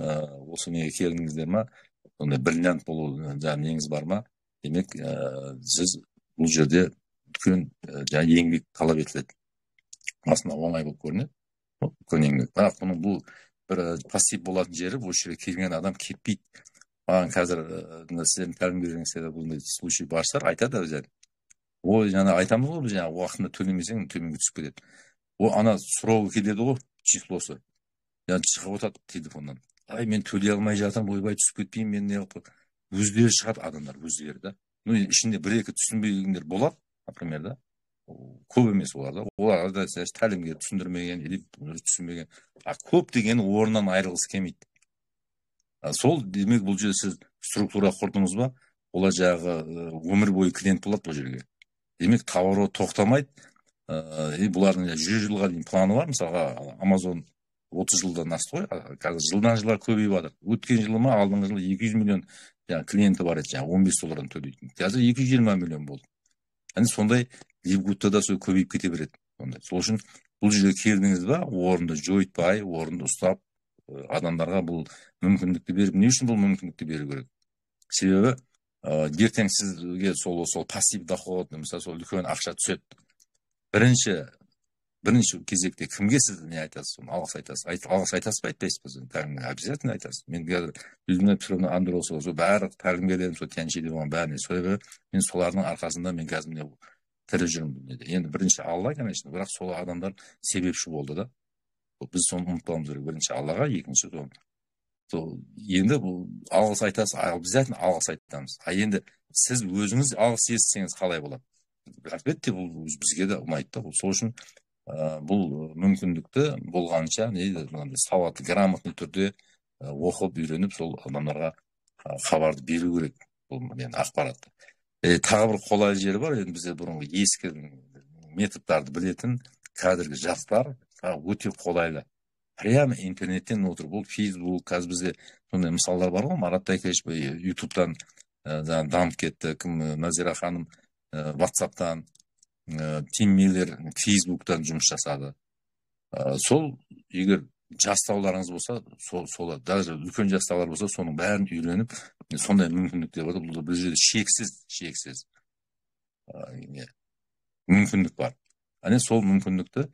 осы неге келдіңіздер ма, сондай бриллиант болу жаңағы неңіз бар ма, демек, сіз бұл жерде үлкен жаңағы еңбек талап етіледі. Басында оңай болып көрінеді, үлкен еңбек. Бірақ бұның бұл бір пассив болатын жері, бұл жерге келген адам кетпейді. Маған қазір сіздердің тәлімгерлеріңізде бұндай случай бар шығар, айтады өздері. Ой, жаңа айтамыз ғой, біз жаңа уақытында төлемесең төменге түсіп кетеді. О, ана срогы келеді ғой, числосы. Жаңа шығып отырады телефоннан. Ай, мен төлей алмай жатырмын, ойбай, түсіп кетпеймін, мен не қылып. Өздері шығады адамдар, өздері да. Ну, ішінде бір-екі түсінбегендер болады, например, да. Көп емес олар да. Олар да тәлімге түсіндірмеген или түсінбеген. А көп деген орнынан айырылғысы келмейді. Сол, демек, бұл жерде сіз структура құрдыңыз ба, олар жағы өмір бойы клиент болады бұл жерге. Демек, товар тоқтамайды. И бұлардың 100 жылға дейін планы бар. Мысалға, Amazon 30 жылдан асты ғой, қазір жылдан жылға көбейіп жатыр. Өткен жылы ма, алдыңғы жылы 200 миллион жаңағы клиенті бар еді, жаңағы 15 доллардан төлейтін. Қазір 220 миллион болды. Яғни сондай Ливгудта да сол көбейіп кете береді. Сондай. Сол үшін бұл жерге келдіңіз ба, орынды жойытпай, орынды ұстап, адамдарға бұл мүмкіндікті беріп, не үшін бұл мүмкіндікті беру керек? Себебі ертең сізге сол пассив доход, мысалы, сол үлкен ақша түседі. Бірінші кезекте кімге сіз не айтасыз? Соны алғыс айтасыз. Алғыс айтасыз ба, айтпайсыз ба? Тәлімге обязательно айтасыз. Мен қазір Людмила Петровна Андросова, сол барлық тәлімгерлерім сол Тяньшиде болған бәріне себебі мен солардың арқасында мен қазір міне тірі жүрмін дүниеде. Енді бірінші Алла, конечно, бірақ сол адамдар себепші болды да. Біз соны ұмытпауымыз керек. Бірінші Аллаға, екінші сол. Сол енді бұл алғыс айтасыз, обязательно алғыс айтамыз. А енді сіз өзіңіз алғыс естісеңіз қалай болады? Әлбетте, бұл бізге де ұнайды да. Сол үшін бұл мүмкіндікті болғанша не дейді, мынандай сауатты, грамотный түрде оқып, үйреніп, сол адамдарға хабарды беру керек. Бұл енді ақпаратты. Тағы бір қолайлы жері бар. Енді бізде бұрынғы ескі методтарды білетін қазіргі жастар өте қолайлы. Прямо интернеттен отырып, бұл Facebook, қазір бізде сондай мысалдар бар ғой, Марат Тайкеш YouTube'дан дамып кетті, кім Назира ханым WhatsApp'тан, Тим Миллер Facebook'тан жұмыс жасады. Сол егер жастауларыңыз болса, сол даже үлкен жастағылар болса, соның бәрін үйреніп, сондай мүмкіндіктер бар. Бұл жерде шексіз мүмкіндік бар. Әне сол мүмкіндікті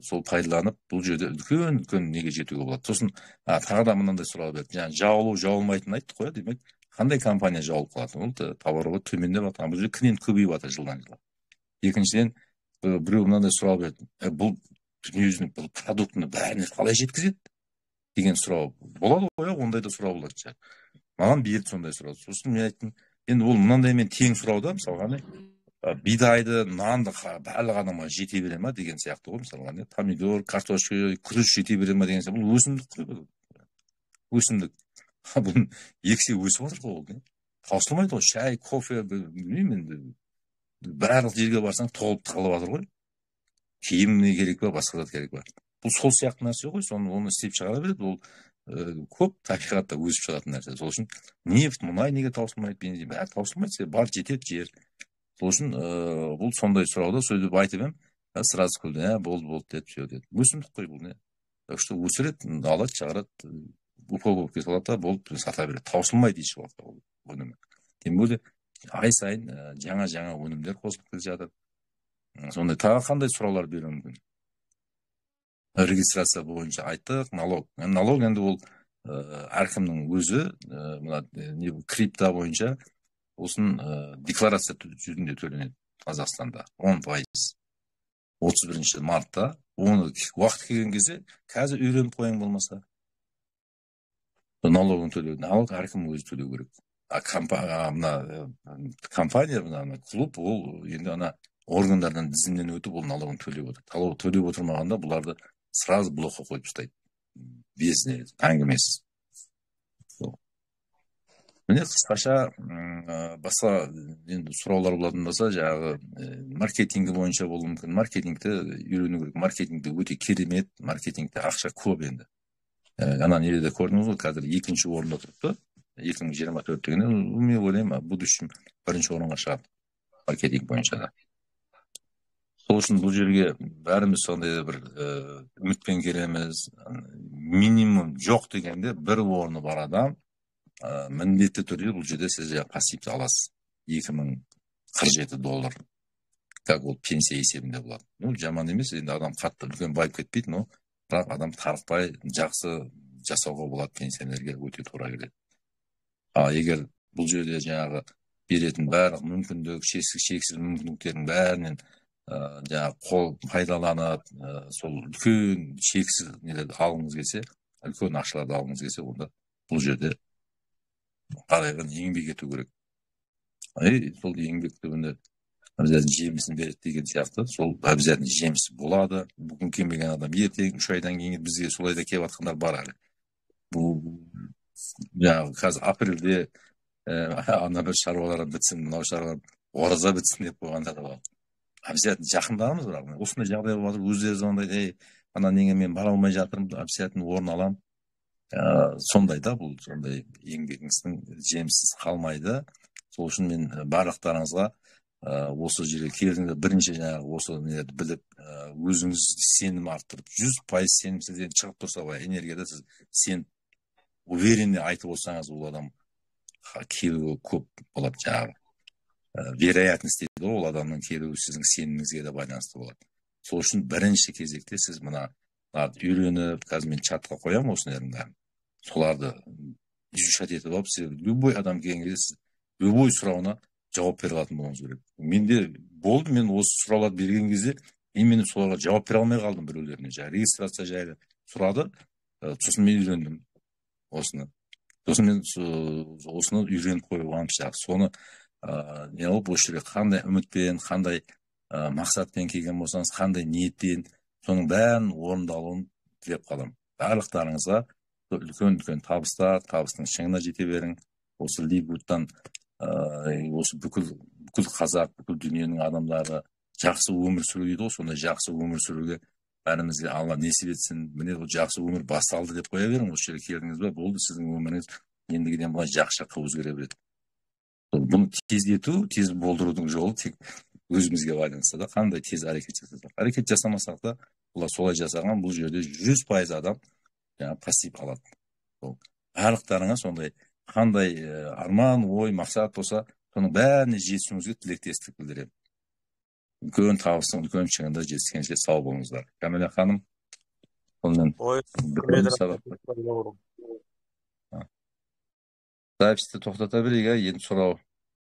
сол пайдаланып, бұл жерде үлкен неге жетуге болады. Сосын тағы да мынандай сұрау берді. Жаңа жабылу, жабылмайтынын айттық қой, демек, қандай компания жабылып қалады? Ол товарооборот төмендеп жатқан. Бұл жерде клиент көбейіп жатыр жылдан жылға. Екіншіден, біреу мынандай сұрау берді. Бұл дүниежүзілік бұл продуктыны бәріне қалай жеткізеді деген сұрау болады ғой, ондай да сұрау болады шығар. Маған берді сондай сұрау. Сосын мен айттым, енді ол мынандаймен тең сұрау да, мысалға, не бидайды, нанды барлық адамға жете бере ма деген сияқты ғой, мысалға, не помидор, картошка, күріш жете бере ма деген сияқты. Бұл өсімдік қой, бұл. Өсімдік. Бұны ексе өсіп отыр ғой ол, не? Таусылмайды ғой, шай, кофе, білмеймін енді. Барлық жерге барсаң толып тығылып жатыр ғой. Киім не керек па, басқа зат керек па? Бұл сол сияқты нәрсе ғой, соны оны істеп шығара береді. Ол көп табиғатта өсіп шығатын нәрсе. Сол үшін нефть, мұнай неге таусылмайды, бензин бәрі таусылмайды, себебі бар жетеді жер. Сол үшін бұл сондай сұрауды сөйтіп айтып едім, сразу күлді, болды, болды деді, все деді. Өсімдік қой бұл, не? Так что өсіреді, алады, шығарады, упаковка салады да, болды, сата береді. Таусылмайды еш уақытта ол өнімі. Тем более ай сайын жаңа-жаңа өнімдер қосылып келе жатыр. Сондай тағы қандай сұраулар беруі мүмкін? Регистрация бойынша айттық, налог. Налог енді ол әркімнің өзі, мына не, крипто бойынша осын декларация жүзінде төленеді Қазақстанда 10%. 31 мартта оны уақыт келген кезде қазір үйреніп қояң болмаса налогын төлеу. Налог әркім өзі төлеу керек. А мына компания, мына клуб, ол енді ана органдардан тізімнен өтіп, ол налогын төлеп отыр. Налог төлеп отырмағанда бұларды сразу блокқа қойып тастайды. Без не, әңгімесіз. Міне қысқаша, басқа енді сұраулар болатын болса, жаңағы маркетингі бойынша болуы мүмкін. Маркетингті үйрену керек. Маркетингте өте керемет, маркетингте ақша көп енді. Ана неде көрдіңіз ғой, қазір екінші орында тұрыпты. 2024 дегенде, мен ойлаймын, в будущем бірінші орынға шығады. Маркетинг бойынша да. Сол үшін бұл жерге бәріміз сондай бір үмітпен келеміз. Минимум жоқ дегенде бір орны бар адам міндетті түрде бұл жерде сіз пассивті аласыз. $2047, как ол пенсия есебінде болады. Ну, жаман емес енді, адам қатты үлкен байып кетпейді, но бірақ адам тарықпай жақсы жасауға болады, пенсионерге өте тура келеді. А егер бұл жерде жаңағы беретін барлық мүмкіндік, шексіз мүмкіндіктердің бәрінен жаңағы қол пайдаланып, сол үлкен шексіз нелерді алғыңыз келсе, үлкен ақшаларды алғыңыз келсе, онда бұл жерде қарайған еңбек ету керек. И сол еңбек түбінде обязательно жемісін береді деген сияқты, сол обязательно жеміс болады. Бүгін келмеген адам ертең, 3 айдан кейін бізге солай да келіп жатқандар бар әлі. Бұл жаңағы қазір апрельде ана бір шаруалар бітсін, мынау шаруалар, ораза бітсін деп қойғандар да бар. Обязательно жақындағанбыз, бірақ осындай жағдай болып жатыр, өздері звондайды: «Ей, ана неге мен бара алмай жатырмын, обязательно орын аламын». Сондай да, бұл сондай еңбегіңіздің жеміссіз қалмайды. Сол үшін мен барлықтарыңызға осы жерге келдіңіздер, бірінші жаңағы осы нелерді біліп, өзіңіз сенім арттырып, 100% сенім сізден шығып тұрса, былай энергияда сіз сеніп, уверенно айтып отырсаңыз, ол адам келуі көп болады. Жаңағы вероятность дейді ғой, ол адамның келуі сіздің сеніміңізге де байланысты болады. Сол үшін бірінші кезекте сіз мыналарды үйреніп, қазір мен чатқа қоямын осылардың бәрін, соларды изучать етіп алып, сіз любой адам келген кезде сіз любой сұрауына жауап бере алатын болуыңыз керек. Менде болды, мен осы сұрауларды берген кезде именно соларға жауап бере алмай қалдым. Біреулеріне жаңағы регистрация жайлы сұрады, сосын мен үйрендім осыны, сосын мен осыны үйреніп қойғаным жақсы. Соны не қылып, осы жерге қандай үмітпен, қандай мақсатпен келген болсаңыз, қандай ниетпен, соның бәрін орындалуын тілеп қаламын. Барлықтарыңызға үлкен үлкен табыстар, табыстың шыңына жете берің. Осы Ливгудтан осы бүкіл қазақ, бүкіл дүниенің адамдары жақсы өмір сүру дейді ғой, сондай жақсы өмір сүруге бәрімізге Алла несіп етсін. Міне, бұл жақсы өмір басталды деп қоя берің. Осы жерге келдіңіз ба, болды, сіздің өміріңіз ендігіден былай жақсы жаққа өзгере береді. Бұны тездету, тез болдырудың жолы тек өзімізге байланысты да, қандай тез әрекет жасасақ. Әрекет жасамасақ та, бұлар солай жасаған. Бұл жерде 100% адам жаңағы пассив алады. Сол барлықтарыңа сондай қандай арман, ой, мақсат болса, соның бәріне жетісуіңізге тілектестік білдіремін. Үлкен табыстың үлкен шыңында жетіскенше сау болыңыздар. Кәмилә ханым, сонымен Ой, бітіреміз сабақты. Записьті тоқтата берейік, иә. Енді сұрау.